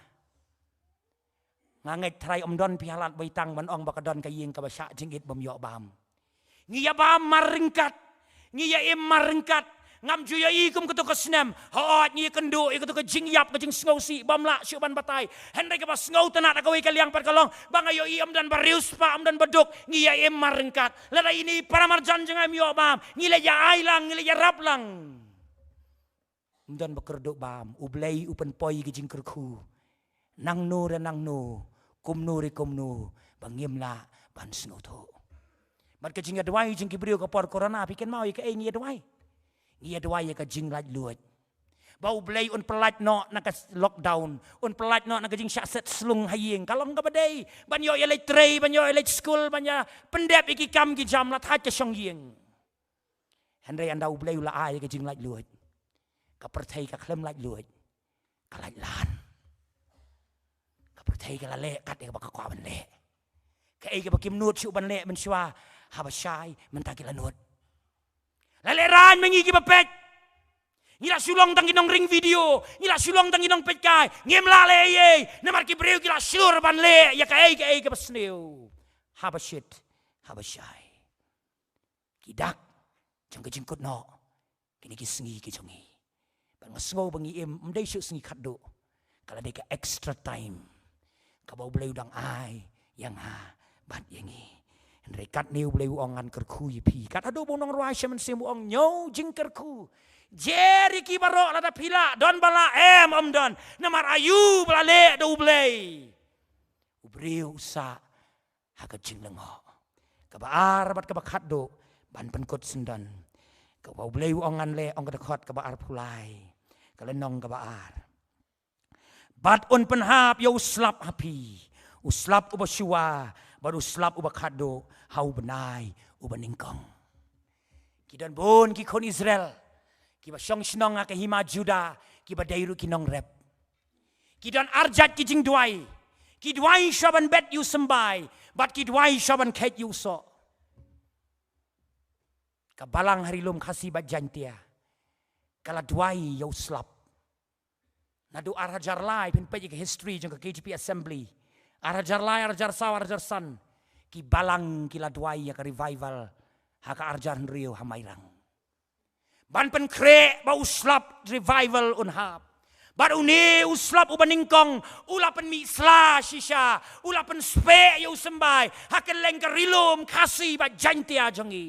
Nga ngeit tharai ym don phi ha lad Baitang ban ong ba ka don ka ïing kaba shah jingit bym ïoh bam. Ngi ïa bam mar ryngkat, ngi ïa im mar ryngkat. Ngam ju ïohi kum kato ka snem. Hooid, ngi ïa kynduh ïa kato ka jingïap, ka jingsngewsih bym lah shuh ban batai. Hynrei kaba sngewtynnat ha kawei ka liang pat ka long ba nga ïohi ym don ba riewspah, ym don ba duk, ngi ïa im mar ryngkat. Lada ine i para marjan jong nga im ïoh bam, ngi la ïa ai lang, ngi la ïarap lang. Ym don ba kyrduh bam, U Blei u pynpoi ïa ka jingkyrkhu. Nangno re nangno, kumno re kumno, ba ngim lah ban sngewthuh. Bad ka jingïaduwai jong ki briew ka por corona, phi kynmaw ïa kaei ngi ïaduwai? Ngi ïaduwai ïa ka jinglaitluid. Ba U Blei un pyllait noh na ka lockdown, un pyllait noh na ka jingshah set slung ha ïing. Ka long kaba dei ban ïoh ïa leit trei, ban ïoh ïa leit skul, ban ïa pyndep ïa ki kam ki jam, la thait ka shong ïing. Hynrei ynda U Blei u la ai ka jinglaitluid, ka pyrthei ka khlem laitluid, ka laitlan. Ka pyrthei ka la leh kat ïa kaba ka kwah ban leh. Kaei kaba kim nud shuh ban leh mynshuwa, haba shai mynta ki la nud. La lehraiñ ma ngi kiba peit. Ngi la shu long tang ki nongring video, ngi la shu long tang ki nongpeitkai. Ngim lah leh ei ei, namar ki briew ki la shlur ban leh ïa kaei kaei kaba sniew. Haba shit, haba shai. Ki dak jong ka jingkut noh kine ki sngi ki jong ngi. Bad nga sngew ba ngi im, ym dei shuh sngi khatduh. Ka la dei ka extra time kaba U Blei u dang ai ïa nga bad ïa ngi. Hynrei katne U Blei u ong, ngan kyrkhu ïa phi. Kat haduh ba u nongrwai sha mynsiem u ong, ñiew jingkyrkhu. Jer ïa ki baroh lada phi lah, don ba lah, em, ym don. Namar aïu ba la leh da U Blei? U briew u sah ha ka jinglyngngoh. Kaba ar bad kaba khatduh ban pynkut syndon. Kaba U Blei u ong ngan leh, ong ka dkhot kaba arphew lai, ka lynnong kaba ar. Bad un pynhap ïa u slap ha phi, u slap uba shuwa bad u slap uba khatduh ha u bnai uba nyngkong. Ki don bun ki khun Israel kiba shong shnong ha ka hima Juda, kiba dei ruh ki nongrep. Ki don arjait ki jingduwai. Ki duwai shuwa ban bet ïa u symbai, bad ki duwai shuwa ban kheit ïa u soh. Ka balang ha ri lum Khasi bad Jaintia ka la duwai ïa u slap. Naduh ar hajar lai, phin peit ïa ka history jong ka K J P Assembly, ar hajar lai, ar hajar saw, ar hajar san, ki balang ki la duwai ïa ka revival ha ka ar hajar hynriew ha Mairang. Ban pynkhreh ba u slap revival un hap. Bad une u slap uba nyngkong u la pynmih sla shisha, u la pynspeh ïa u symbai ha kylleng ka ri lum Khasi bad Jaintia jong ngi.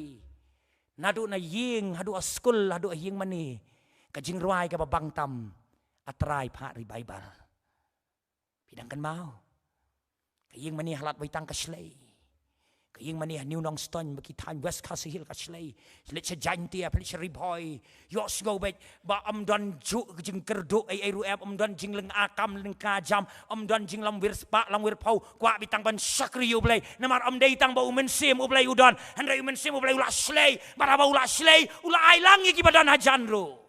Naduh na ïing haduh ha skul, haduh ha ïing mane, ka jingrwai kaba bang tam, A Trai phah revival. Phi dang kynmaw? Ka ïing mane ha Lad Waitang ka shlei. Ka ïing mane ha New Nongstoiñ, ba ki thaiñ West Khasi Hills ka shlei. Leit sha Jaintia, leit sha Ri Bhoi. Ïohsngew beit ba ym don juh ka jingkyrduh ei ei ruh em, ym don jinglynga kam lyngka jam, ym don jinglamwir spah lamwir phew. Kwah beit tang ban shakri ïa U Blei. Namar ym dei tang ba U Mynsiem U Blei u don, hynrei U Mynsiem U Blei u la shlei. Bad haba u la shlei, u la ai lang ïa kiba don hajan ruh.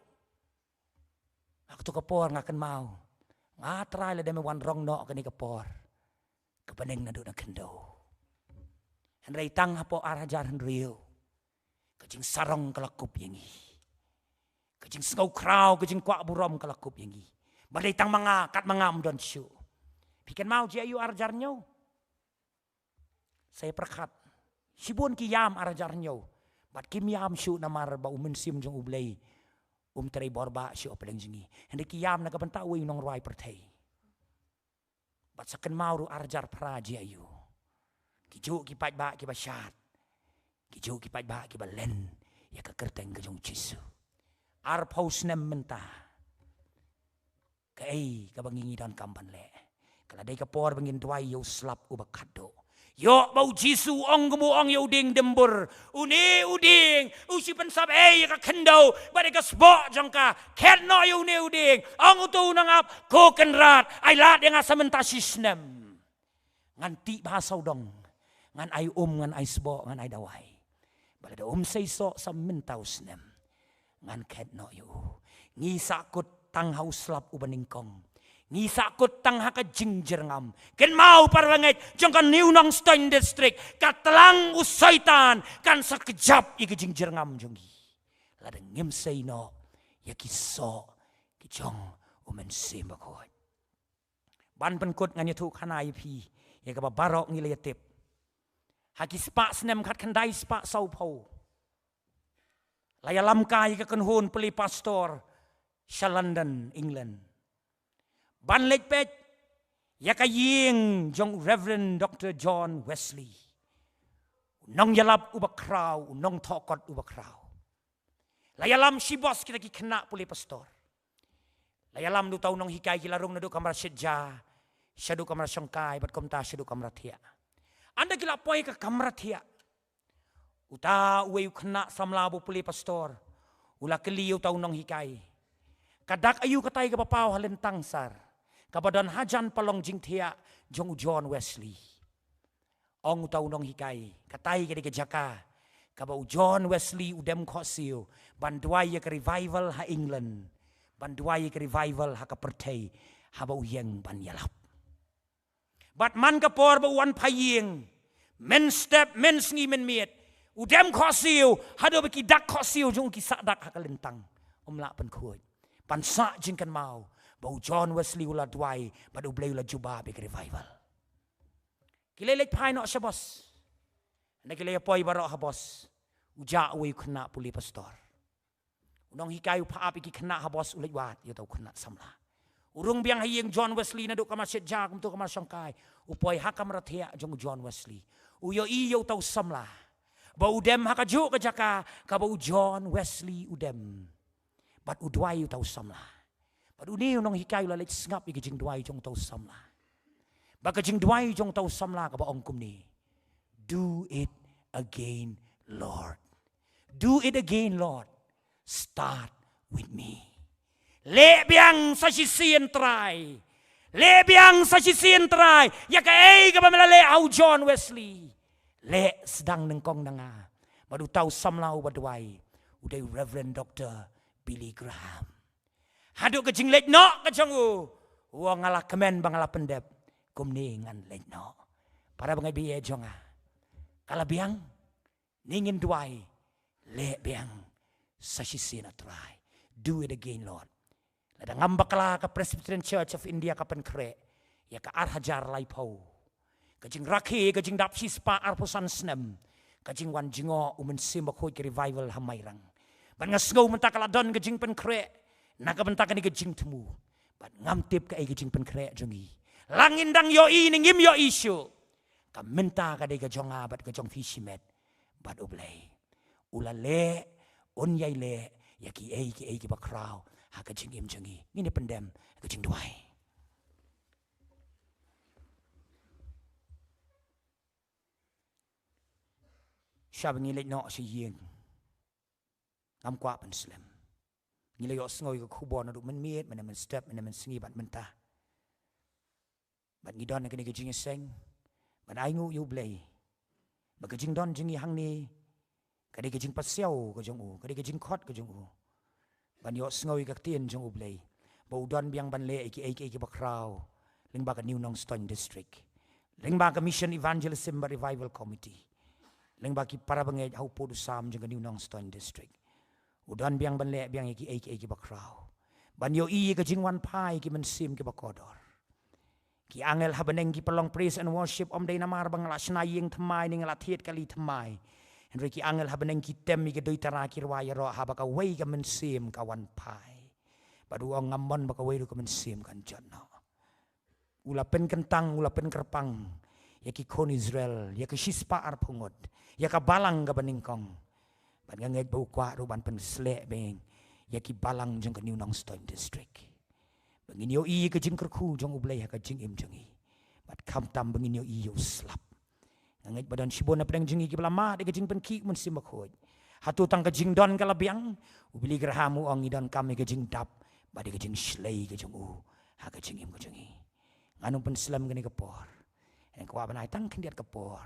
Ha kato ka por nga kynmaw, nga trai lada me wan rong noh kane ka por, ka bneng naduh na khyndew. Hynrei tang hapoh ar hajar hynriew, ka jingsarong ka la kup ïa ngi. Ka jingsngew khraw, ka jingkwah burom ka la kup ïa ngi. Ba dei tang ma nga, kat ma nga ym don shuh. Phi kynmaw jia ïa u ar hajar hynñiew? Sa ïa pyrkhat. Shibun ki ïam ar hajar hynñiew. Bad kim ïam shuh namar ba U Mynsiem jong U Blei um trei bor bah shuh ha pdeng jong ngi. Hynrei ki ïam na ka bynta uwei u nongrwai pyrthei. Bad sa kynmaw ruh ar hajar phra jia ïa u. Ki juh ki paidbah kiba shad. Ki juh ki paidbah kiba len ïa ka kyrteng ka jong U Jisu. Arphew snem mynta, kaei kaba ngi, ngi donkam ban leh? Ka la dei ka por ba ngin duwai ïa u slap uba khatduh. Ïoh ba U Jisu u ong kum u ong ïa u dieng Dimbur, une u dieng u shu pynsap ei ïa ka khyndew bad ïa ka sboh jong ka. Khet noh ïa une u dieng. Ong uto u nongap, ko Kynrad, ai lad ïa nga sa mynta shi snem. Ngan tih bha sawdong, ngan ai um, ngan ai sboh, ngan ai dawai. Ba lada um sei soh sa mynta u snem, ngan khet noh ïa u. Ngi sahkut tang ha u slap uba nyngkong. Ngi sahkut tang ha ka jingjyrngam. Kynmaw para bangeit jong ka New Nongstoiñ District, ka tlang u Soitan kan sa kjap ïa ka jingjyrngam jong ngi lada ngim sei noh ïa ki soh ki jong U Mynsiem Bakhuid. Ban pynkut, ngan ïathuh khana ïa phi ïa kaba baroh ngi la ïatip. Ha ki spah snem khatkhyndai spah sawphew, la ïalam kai ïa ka kynhun pule pastor sha London, England, ban leit peit ïa ka ïing jong Reverend Doctor John Wesley, u nongïalap uba khraw, u nongthoh kot uba khraw. La ïalam shibos kita ki khynnah pule pastor. La ïalam da uta u nonghikai, ki la rung naduh kamra shitja shaduh kamra shongkai bad kumta shaduh kamra thiah. Ynda ki la poi ka kamra thiah, uta uwei u khynnah samla ba u pule pastor u la kylli ïa uta u nonghikai, Ka dak aïu katai kaba paw ha lyntang sar, kaba don hajan palong jingthiah jong u John Wesley? Ong uta u nonghikai, katai ka dei ka jaka kaba u John Wesley u dem khohsiew ban duwai ïa ka revival ha England, ban duwai ïa ka revival ha ka pyrthei, haba u ïeng ban ïalap. Bad man ka por ba u wan phai ïing, mynstep, mynsngi, mynmiet, u dem khohsiew, haduh ba ki dak khohsiew jong u ki sah dak ha ka lyntang. Um lah pynkhuid. Ban sah jingkynmaw ba u John Wesley u la duwai, bad U Blei u la jubab ïa ka revival. Ki la leit phai noh sha bos. Hynda ki la ïa poi baroh ha bos, u jah uwei u khynnah pule pastor. U nonghikai u phah ap ïa ki khynnah ha bos, u leit wad ïa uta u khynnah samla. U rung biang ha ïing John Wesley naduh ka marshet ja kumto ka marshongkai. U poi ha kamra thiah jong u John Wesley. U ïohi ïa uta u samla ba u dem ha kajuh ka jaka kaba u John Wesley u dem. Bad u duwai uta u samla. Bad une u nonghikai u la leit sngap ïa ka jingduwai jong uta u samla. Bad ka jingduwai jong uta u samla kaba ong kumne: "Do it again, Lord. Do it again, Lord. Start with me." Leh biang sa shisien Trai. Leh biang sa shisien Trai ïa kaei kaba me la leh ha u John Wesley. Leh sdang nyngkong na nga. Bad uta u samla uba duwai u dei u Reverend Doctor Billy Graham. Haduh ka jingleit noh ka jong u, u ong, nga la kmen ba nga la pyndep, kumne ngan leit noh. Para bangeit ba ïeit jong nga, ka la biang? Ngin duwai, leh biang sa shisien ah Trai. Do it again, Lord. Lada ngam bakla, ka Presbyterian Church of India ka pynkhreh ïa ka ar hajar laiphew ka jingrakhe, ka jingdap shispah arphew san snem, ka jingwan jngoh u Mynsiem Bakhuid, ka revival ha Mairang. Bad nga sngew mynta ka la don ka jingpynkhreh na ka bynta kane ka jingthmu. Bad ngam tip kaei ka jingpynkhreh jong ngi. La ngin dang ïohi ne ngim ïohi shuh, ka mynta ka dei ka jong nga bad ka jong phi shimet bad U Blei. U la leh, un ïai leh ïa kiei kiei kiba khraw ha ka jingim jong ngi. Ngin ïa pyndem ha ka jingduwai. Shaba ngi leit noh sha ïing, ngam kwah pynslem. Ngi la ïohsngew ïa ka khubor naduh mynmiet, mynne mynstep, mynne mynsngi bad mynta. Bad ngi don ha kane ka jingïaseng ban ainguh ïa U Blei ba ka jingdon jong ngi hangne ka dei ka jingpasiaw ka jong u, ka dei ka jingkhot ka jong u. Ban ïohsngew ïa ka ktien jong U Blei ba u don biang ban leh ïa kiei kiei kiba khraw lyngba ka New Nongstoiñ District, lyngba ka Mission Evangelism bad Revival Committee, lyngba ki para bangeit ha u pud u sam jong ka New Nongstoiñ District. U don biang ban leh biang ïa kiei kiei kiba khraw. Ban ïohi ïa ka jingwan phai ki mynsiem kiba kordor. Ki angel ha bneng ki pynlong praise and worship, ym dei namar ba nga la shna ïing thymmai ne nga la thied kali thymmai. Hynrei ki angel ha bneng ki tem ïa ka duitara, ki rwai ïaroh haba kawei ka mynsiem ka wan phai. Bad u ong, ngam mon ba kawei ruh ka mynsiem kan jot noh. U la pynkyntang, u la pynkyrpang ïa ki khun Israel, ïa ka shispah arphew ngut, ïa ka balang kaba nyngkong. Bad nga ngeit ba u kwah ruh ban pynsleh biang ïa ki balang jong ka New Nongstoiñ District. Ba ngin ïohi ïa ka jingkyrkhu jong U Blei ha ka jingim jong ngi. Bad khamtam ba ngin ïohi ïa u slap. Nga ngeit ba don shibun na pdeng jong ngi kiba la mad ïa ka jingpynkhih u Mynsiem Bakhuid. Hato tang ka jingdon ka la biang? U Billy Graham u ong, ngi donkam ïa ka jingdap bad ïa ka jingshlei ka jong u ha ka jingim ka jong ngi. Ngan ym pynslem kane ka por. Nga kwah ban ai tang khyndiat ka por,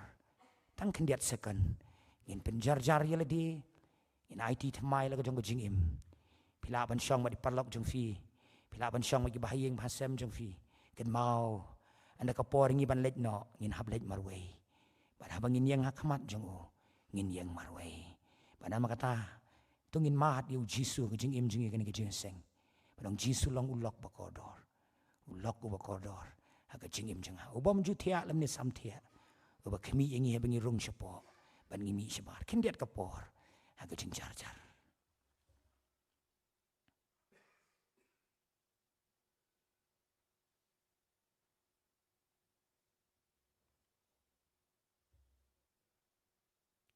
tang khyndiat second. Ngin pynjar jar ïa lade. Ngin aiti thymmai la ka jong ka jingim. Phi lah ban shong bad i paralok jong phi. Phi lah ban shong bad ki bahaïing bahasem jong phi. Kynmaw, ynda ka por ngi ban leit noh, ngin hap leit marwei. Bad haba ngin ïeng ha khmat jong u, ngin ïeng marwei. Bad namar kata, to ngin mad ïa u Jisu ha ka jingim jong ngi ha kane ka jingïaseng. Bad ong, Jisu long u lok ba kordor. U lok uba kordor ha ka jingim jong nga. U bym ju thiah lymne sam thiah. Uba khmih ïa ngi haba ngi rung shapoh bad ngi mih shabar. Khyndiat ka por ha ka jingjar jar.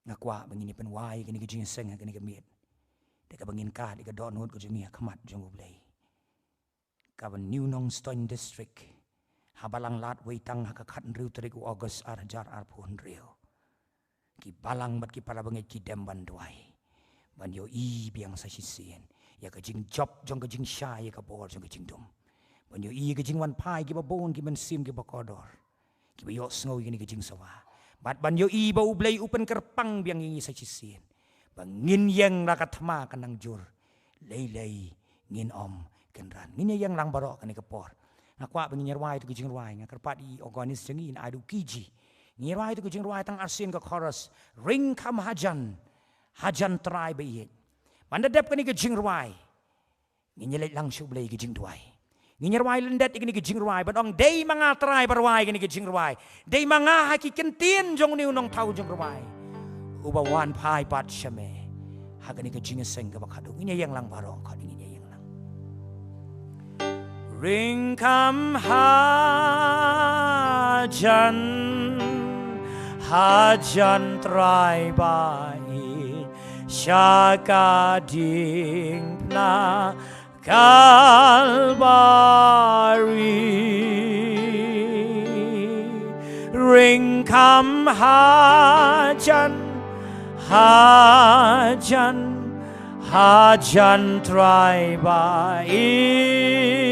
Nga kwah ba ngin ïa pynwai kane ka jingïaseng ha kane ka miet da kaba ngin kad ïa ka dohnud ka jong ngi ha khmat jong U Blei. Kaba New Nongstoiñ District, ha Balang Lad Weitang, ha ka khathynriew tarik u August ar hajar arphew hynriew. Ki balang bad ki para bangeit ki dem ban duwai, ban ïohi biang sa shisien ïa ka jingjop jong ka jingshai, ïa ka bor jong ka jingdum. Ban ïohi ïa ka jingwan phai kiba bun ki mynsiem kiba kordor, kiba ïohsngew ïa kane ka jingsawa. Bad ban ïohi ba U Blei u pynkyrpang biang ïa ngi sa shisien ba ngin ïeng la ka thma ka nang jur, lei lei ngin ym kynran. Ngin ïa ïeng lang baroh kane ka por. Nga kwah ba ngin ïa rwai ïa tu ka jingrwai, nga kyrpad ïa i organist jong ngi, in ai da u key ji. Ngin ïa rwai ïa tu ka jingrwai tang arsien ka chorus. Ring kham hajan, hajan Trai ba ïeit. Ban da dep kane ka jingrwai, ngin ïa leit lang sha U Blei ïa ka jingduwai. Ngin ïa rwai lyndet ïa kane ka jingrwai ban ong, dei ma nga Trai ba rwai ïa kane ka jingrwai. Dei ma nga ha ki kyntien jong une u nongthaw jingrwai uba wan phai pat sha me ha kane ka jingïaseng kaba khadduh. Ngin ïa ïeng lang baroh, khot ngin ïa ïeng lang. Ring kham hajan, hajan Trai ba ïeit, sha ka diengphna Kalbari. Ring kham hajan, hajan, hajan Trai ba ïeit,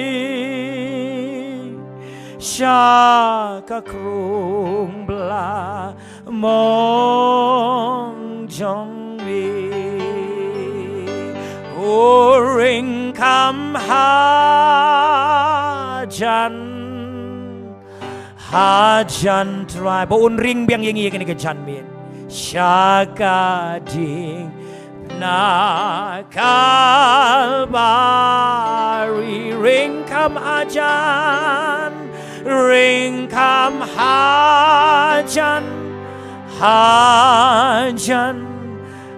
sha ka krung bla mong jong mi. O ring kham hajan, hajan Trai. Ba un ring biang ïa ngi ïa kane ka janmiet. Sha ka diengphna Kalbari. Ring kham hajan, ring kham hajan, hajan,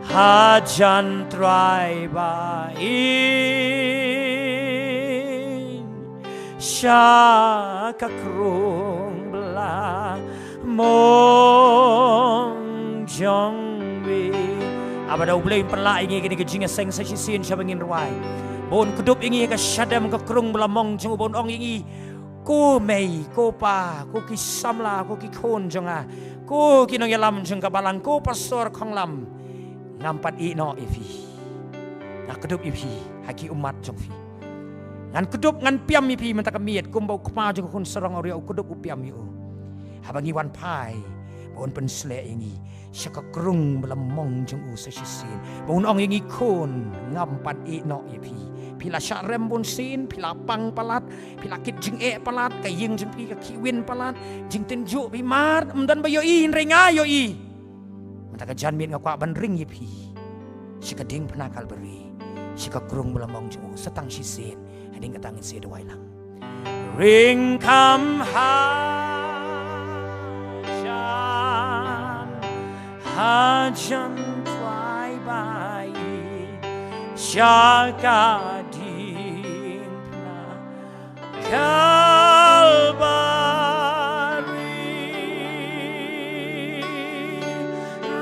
hajan Trai ba ïeit, sha ka krung bla mong jong mi. Haba da U Blei un pynlah ïa ngi kane ka jingïaseng sa shisien, sha ba ngin rwai, ba un kdup ïa ngi ha ka shadem ka krung bla mong jong u, ba un ong ïa ngi, ko mei, ko pa, ko ki samla, ko ki khun jong nga, ko ki nongïalam jong ka balang, ko pastor Khonglam, ngam pat ïeh noh ïa phi. Nga kdup ïa phi ha ki ummat jong phi. Ngan kdup, ngan pynïap ïa phi mynta ka miet, kumba u kpa jong ka khun sarong awria u kdup u pynïap ïa u. Haba ngi wan phai, ba un pynsleh ïa ngi sha ka krung bla mong jong u sa shisien. Ba un ong ïa ngi, khun, ngam pat ïeh noh ïa phi. Phi la shah rem bunsien, phi la pang palat, phi la kit jingeh palat, ka ïing jong phi ka khih win palat, jingtynjuh phi mar, ym don ba ïohi, hynrei nga ïohi. Mynta ka janmiet nga kwah ban ring ïa phi sha ka diengphna Kalbari, sha ka krung bla mong jong u, sa tang shisien, hadien kata ngin sa duwai lang. Ring kham hajan, hajan Trai ba ïeit, sha ka diengphna Kalbari.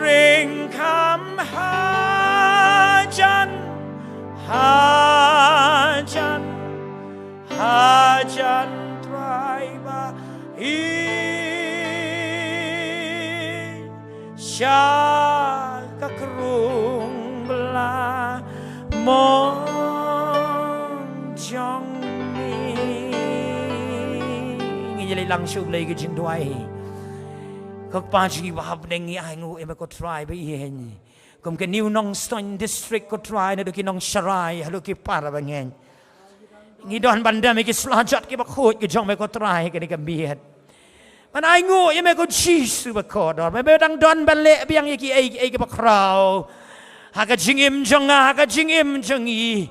Ring kham hajan, hajan, hajan Trai ba ïeit, sha ka krung bla mong jong mi. Ngin ïa leit lang sha U Blei ka jingduwai. Ko Kpa jong ngi ba ha bneng, ngi ai nguh ïa me ko Trai ba ïeit. Kum ka New Nongstoiñ District ko Trai, naduh ki nongsharai haduh ki para bangeit, ngi don ban dem ïa ki slajat kiba khuid ki jong me ko Trai kane ka miet. Ban ai nguh ïa me ko Jisu ba kordor. Me, me dang don ban leh biang ïa kiei kiei kiba khraw ha ka jingim jong nga, ha ka jingim jong ngi,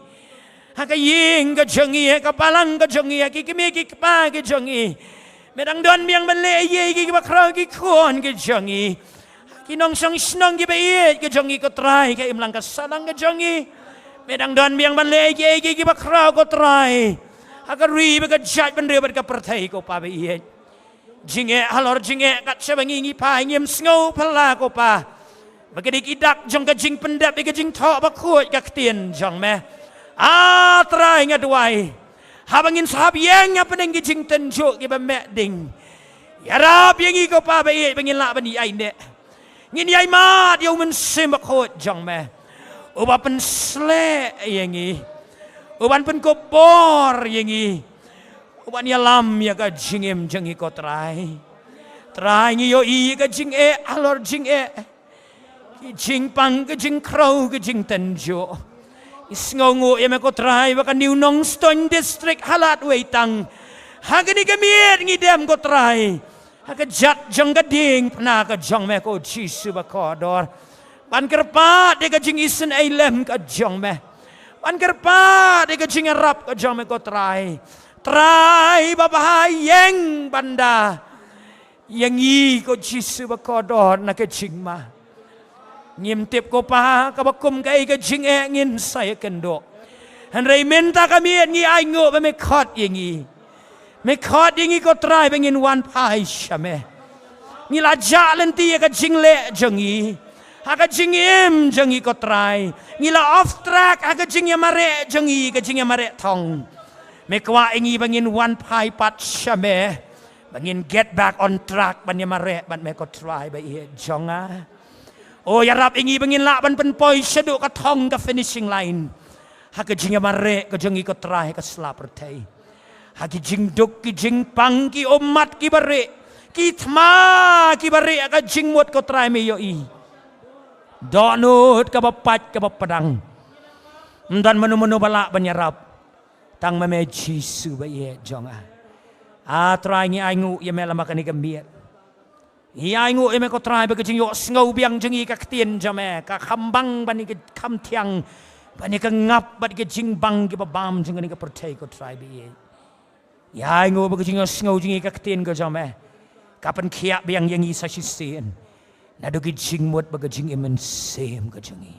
ha ka ïing ka jong ngi, ha ka balang ka jong ngi, ha ki kmie ki kpa ki jong ngi. Me dang don biang ban leh ïa kiei kiei kiba khraw ki khun ki jong ngi, ki nongshong shnong kiba ïeit ki jong ngi ko Trai, ka imlang ka sahlang ka jong ngi. Me dang don biang ban leh ïa kiei kiei kiba khraw ko Trai, ha ka ri bad ka jaitbynriew bad ka pyrthei ko Pa ba ïeit. Jingeh halor jingeh kat shaba ngi ngi phai, ngim sngew phylla ko Pa, ba ka dei ki dak jong ka jingpyndep ïa ka jingthoh bakhuid ka ktien jong me. A Trai, nga duwai, haba ngin sa hap ïeng hapdeng ki jingtynjuh kiba meh ding, ïarap ïa ngi ko Pa ba ïeit ba ngin lah ban ïaineh. Ngin ïai mad ïa U Mynsiem Bakhuid jong me, uba pynsleh ïa ngi. U ban pynkup bor ïa ngi. U ban ïalam ïa ka jingim jong ngi ko Trai. Trai ngi ïohi ïa ka jingeh halor jingeh. Ki jingpang, ki jingkhrew, ki jingtynjuh. Ngi sngewnguh ïa me ko Trai ba ka New Nongstoiñ District ha Lad Weitang. Ha kane ka miet ngi dem ko Trai. Ha ka jait jong ka diengphna ka jong me ko Jisu bakordor. Ban kyrpad ïa ka jingisynei lem ka jong me. Ban kyrpad ïa ka jingïarap ka jong me ko Trai. Trai babha ïeng ban da ïa ngi ko Jisu bakordor na ka jingma. Ngim tip ko Pa, kaba kum kaei ka jingeh ngin sa ïakynduh. Hynrei mynta ka miet ngi ainguh ba me khot ïa ngi. Me khot ïa ngi ko Trai ba ngin wan phai sha me. Ngi la jah lynti ïa ka jingleh jong ngi. Ha ka jingim jong ngi ko Trai. Ngi la off track ha ka jingïamareh jong ngi, ka jingïamareh thong. Me kwah ïa ngi ba ngin wan phai pat sha me. Ba ngin get back on track ban ïamareh bad me ko Trai ba ïeit jong nga. O ïarap ïa ngi ba ngin lah ban pynpoi shaduh ka thong ka finishing line. Ha ka jingïamareh ka jong ngi ko Trai ha ka sla pyrthei. Ha ki jingduk ki jingpang ki ummat ki barieh. Ki thma ki barieh ha ka jingmut ko Trai me ïohi. Dohnud kaba pait kaba padang. Ym don mano mano ba lah ban ïarap. Tang ma me Jisu ba ïeit jong nga. A Trai ngi ainguh ïa me lama kane ka miet. Ngi ainguh ïa me ko Trai ba ka jingïohsngew biang jong ngi ka ktien jong me. Ka kham bang ban ïa ka kham thiang. Ban ïa ka ngap bad ka jingbang kiba bam jong kane ka pyrthei ko Trai ba ïeit. Ngi ainguh ba ka jingïohsngew jong ngi ka ktien ka jong me. Ka pynkhiah biang ïa ngi sa shisien. Naduh ki jingmut bad ka jingim mynsiem ka jong ngi.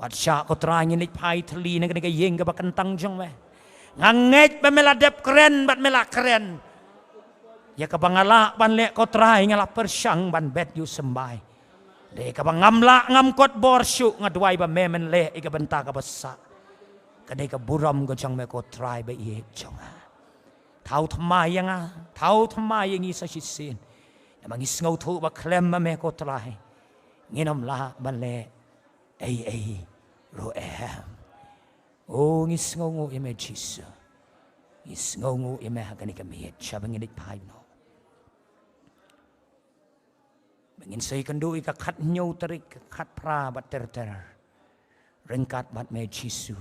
Wat shah ko Trai ngin leit phai thylli na kane ka ïing kaba kyntang jong me. Nga ngeit ba me la dep kren bad me la kren. Ïa kaba nga lah ban leh ko Trai nga la pyrshang ban bet ïa u symbai. Dei kaba ngam lah ngam kot bor shuh nga duwai ba me men leh ïa ka bynta kaba sah. Ka dei ka burom ka jong me ko Trai ba ïeit jong nga. Thaw thymmai ïa nga, thaw thymmai ïa ngi sa shisien. Namar ngi sngewthuh ba khlem ma me ko Trai. Ngin ym lah ban leh ei ei ruh em. O ngi sngewnguh ïa me Jisu. Ngi sngewnguh ïa me ha kane ka miet shaba ngin leit phai noh. Ba ngin sa ïakynduh ïa ka khathynñiew tarik, ka khatphra bad ter ter. Ryngkat bad me Jisu.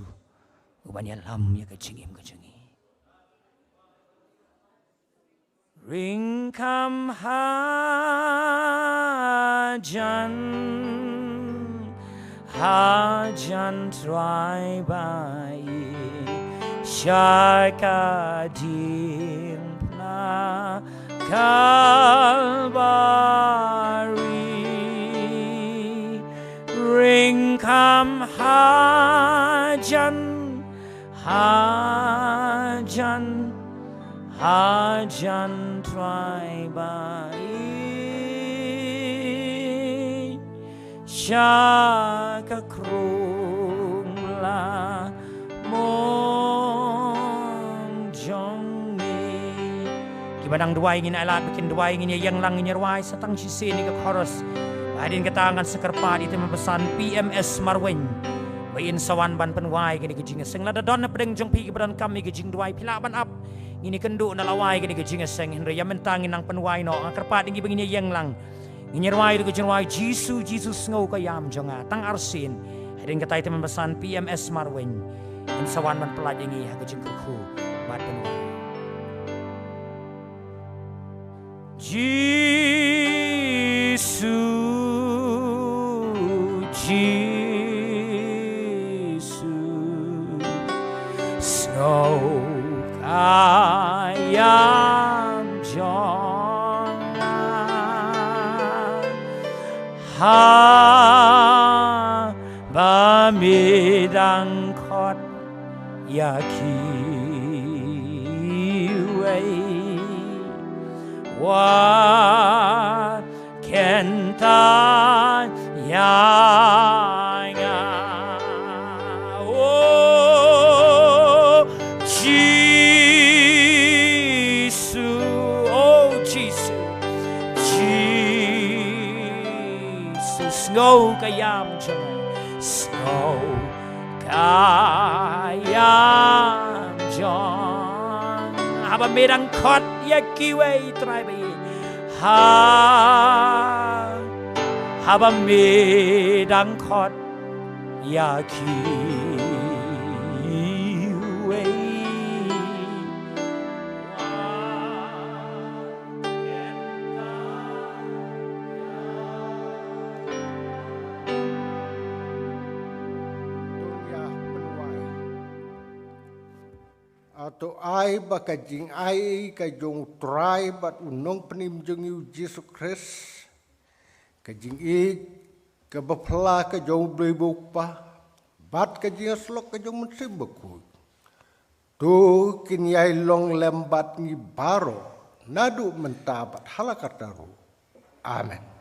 U ban ïalam ïa ka jingim ka jong ngi. Ring kham hajan, hajan Trai ba ïeit sha ka diengphna Kalbari. Ring kham hajan, hajan, hajan Trai ba ïeit sha ka krung la mong jong ngi. Kiba dang duwai ngin ai lad ba kin duwai, ngin ïa ïeng lang, ngin ïa rwai sa tang shisien ïa ka chorus. Hadien kata ngan sa kyrpad ïa i tymmen basan P M S Marwein ba in sa wan ban pynwai kane ka jingïaseng. Lada don na pdeng jong phi kiba donkam ïa ka jingduwai, phi lah ban ap. Ngin ïa kynduh na lawei kane ka jingïaseng, hynrei ïa mynta ngin nang pynwai noh. Nga kyrpad ïa ngi ba ngin ïa ïeng lang. Ngin ïa rwai da ka jingrwai Jisu, Jisu sngew ka ïam jong nga. Tang arsien. Hadien kata i tymmen basan P M S Marwein in sa wan ban pyllait ïa ngi ha ka jingkyrkhu bad pynwai. Jisu, Jisu, sngew ka ïam jong nga. Haba me dang khot ïa kiwei, wat kyntait ïa nga. O Jisu, o Jisu, Jisu, sngew ka ïam jong nga, sngew ka Ayam jong. Haba me dang khot ïa kiwei, Trai ba ïeit. Ha. Haba me dang khot ïa kiwei. To ïa pynwai. Ato ai ba ka jingai ka jong U Trai bad U Nongpynim jong ngi U Jisu Khrist, ka jingïeit kaba phylla ka jong U Blei U Kpa, bad ka jingïasyllok ka jong U Mynsiem Bakhuid, to kin ïai long lem bad ngi baroh, naduh mynta bad hala karta ruh. Amen.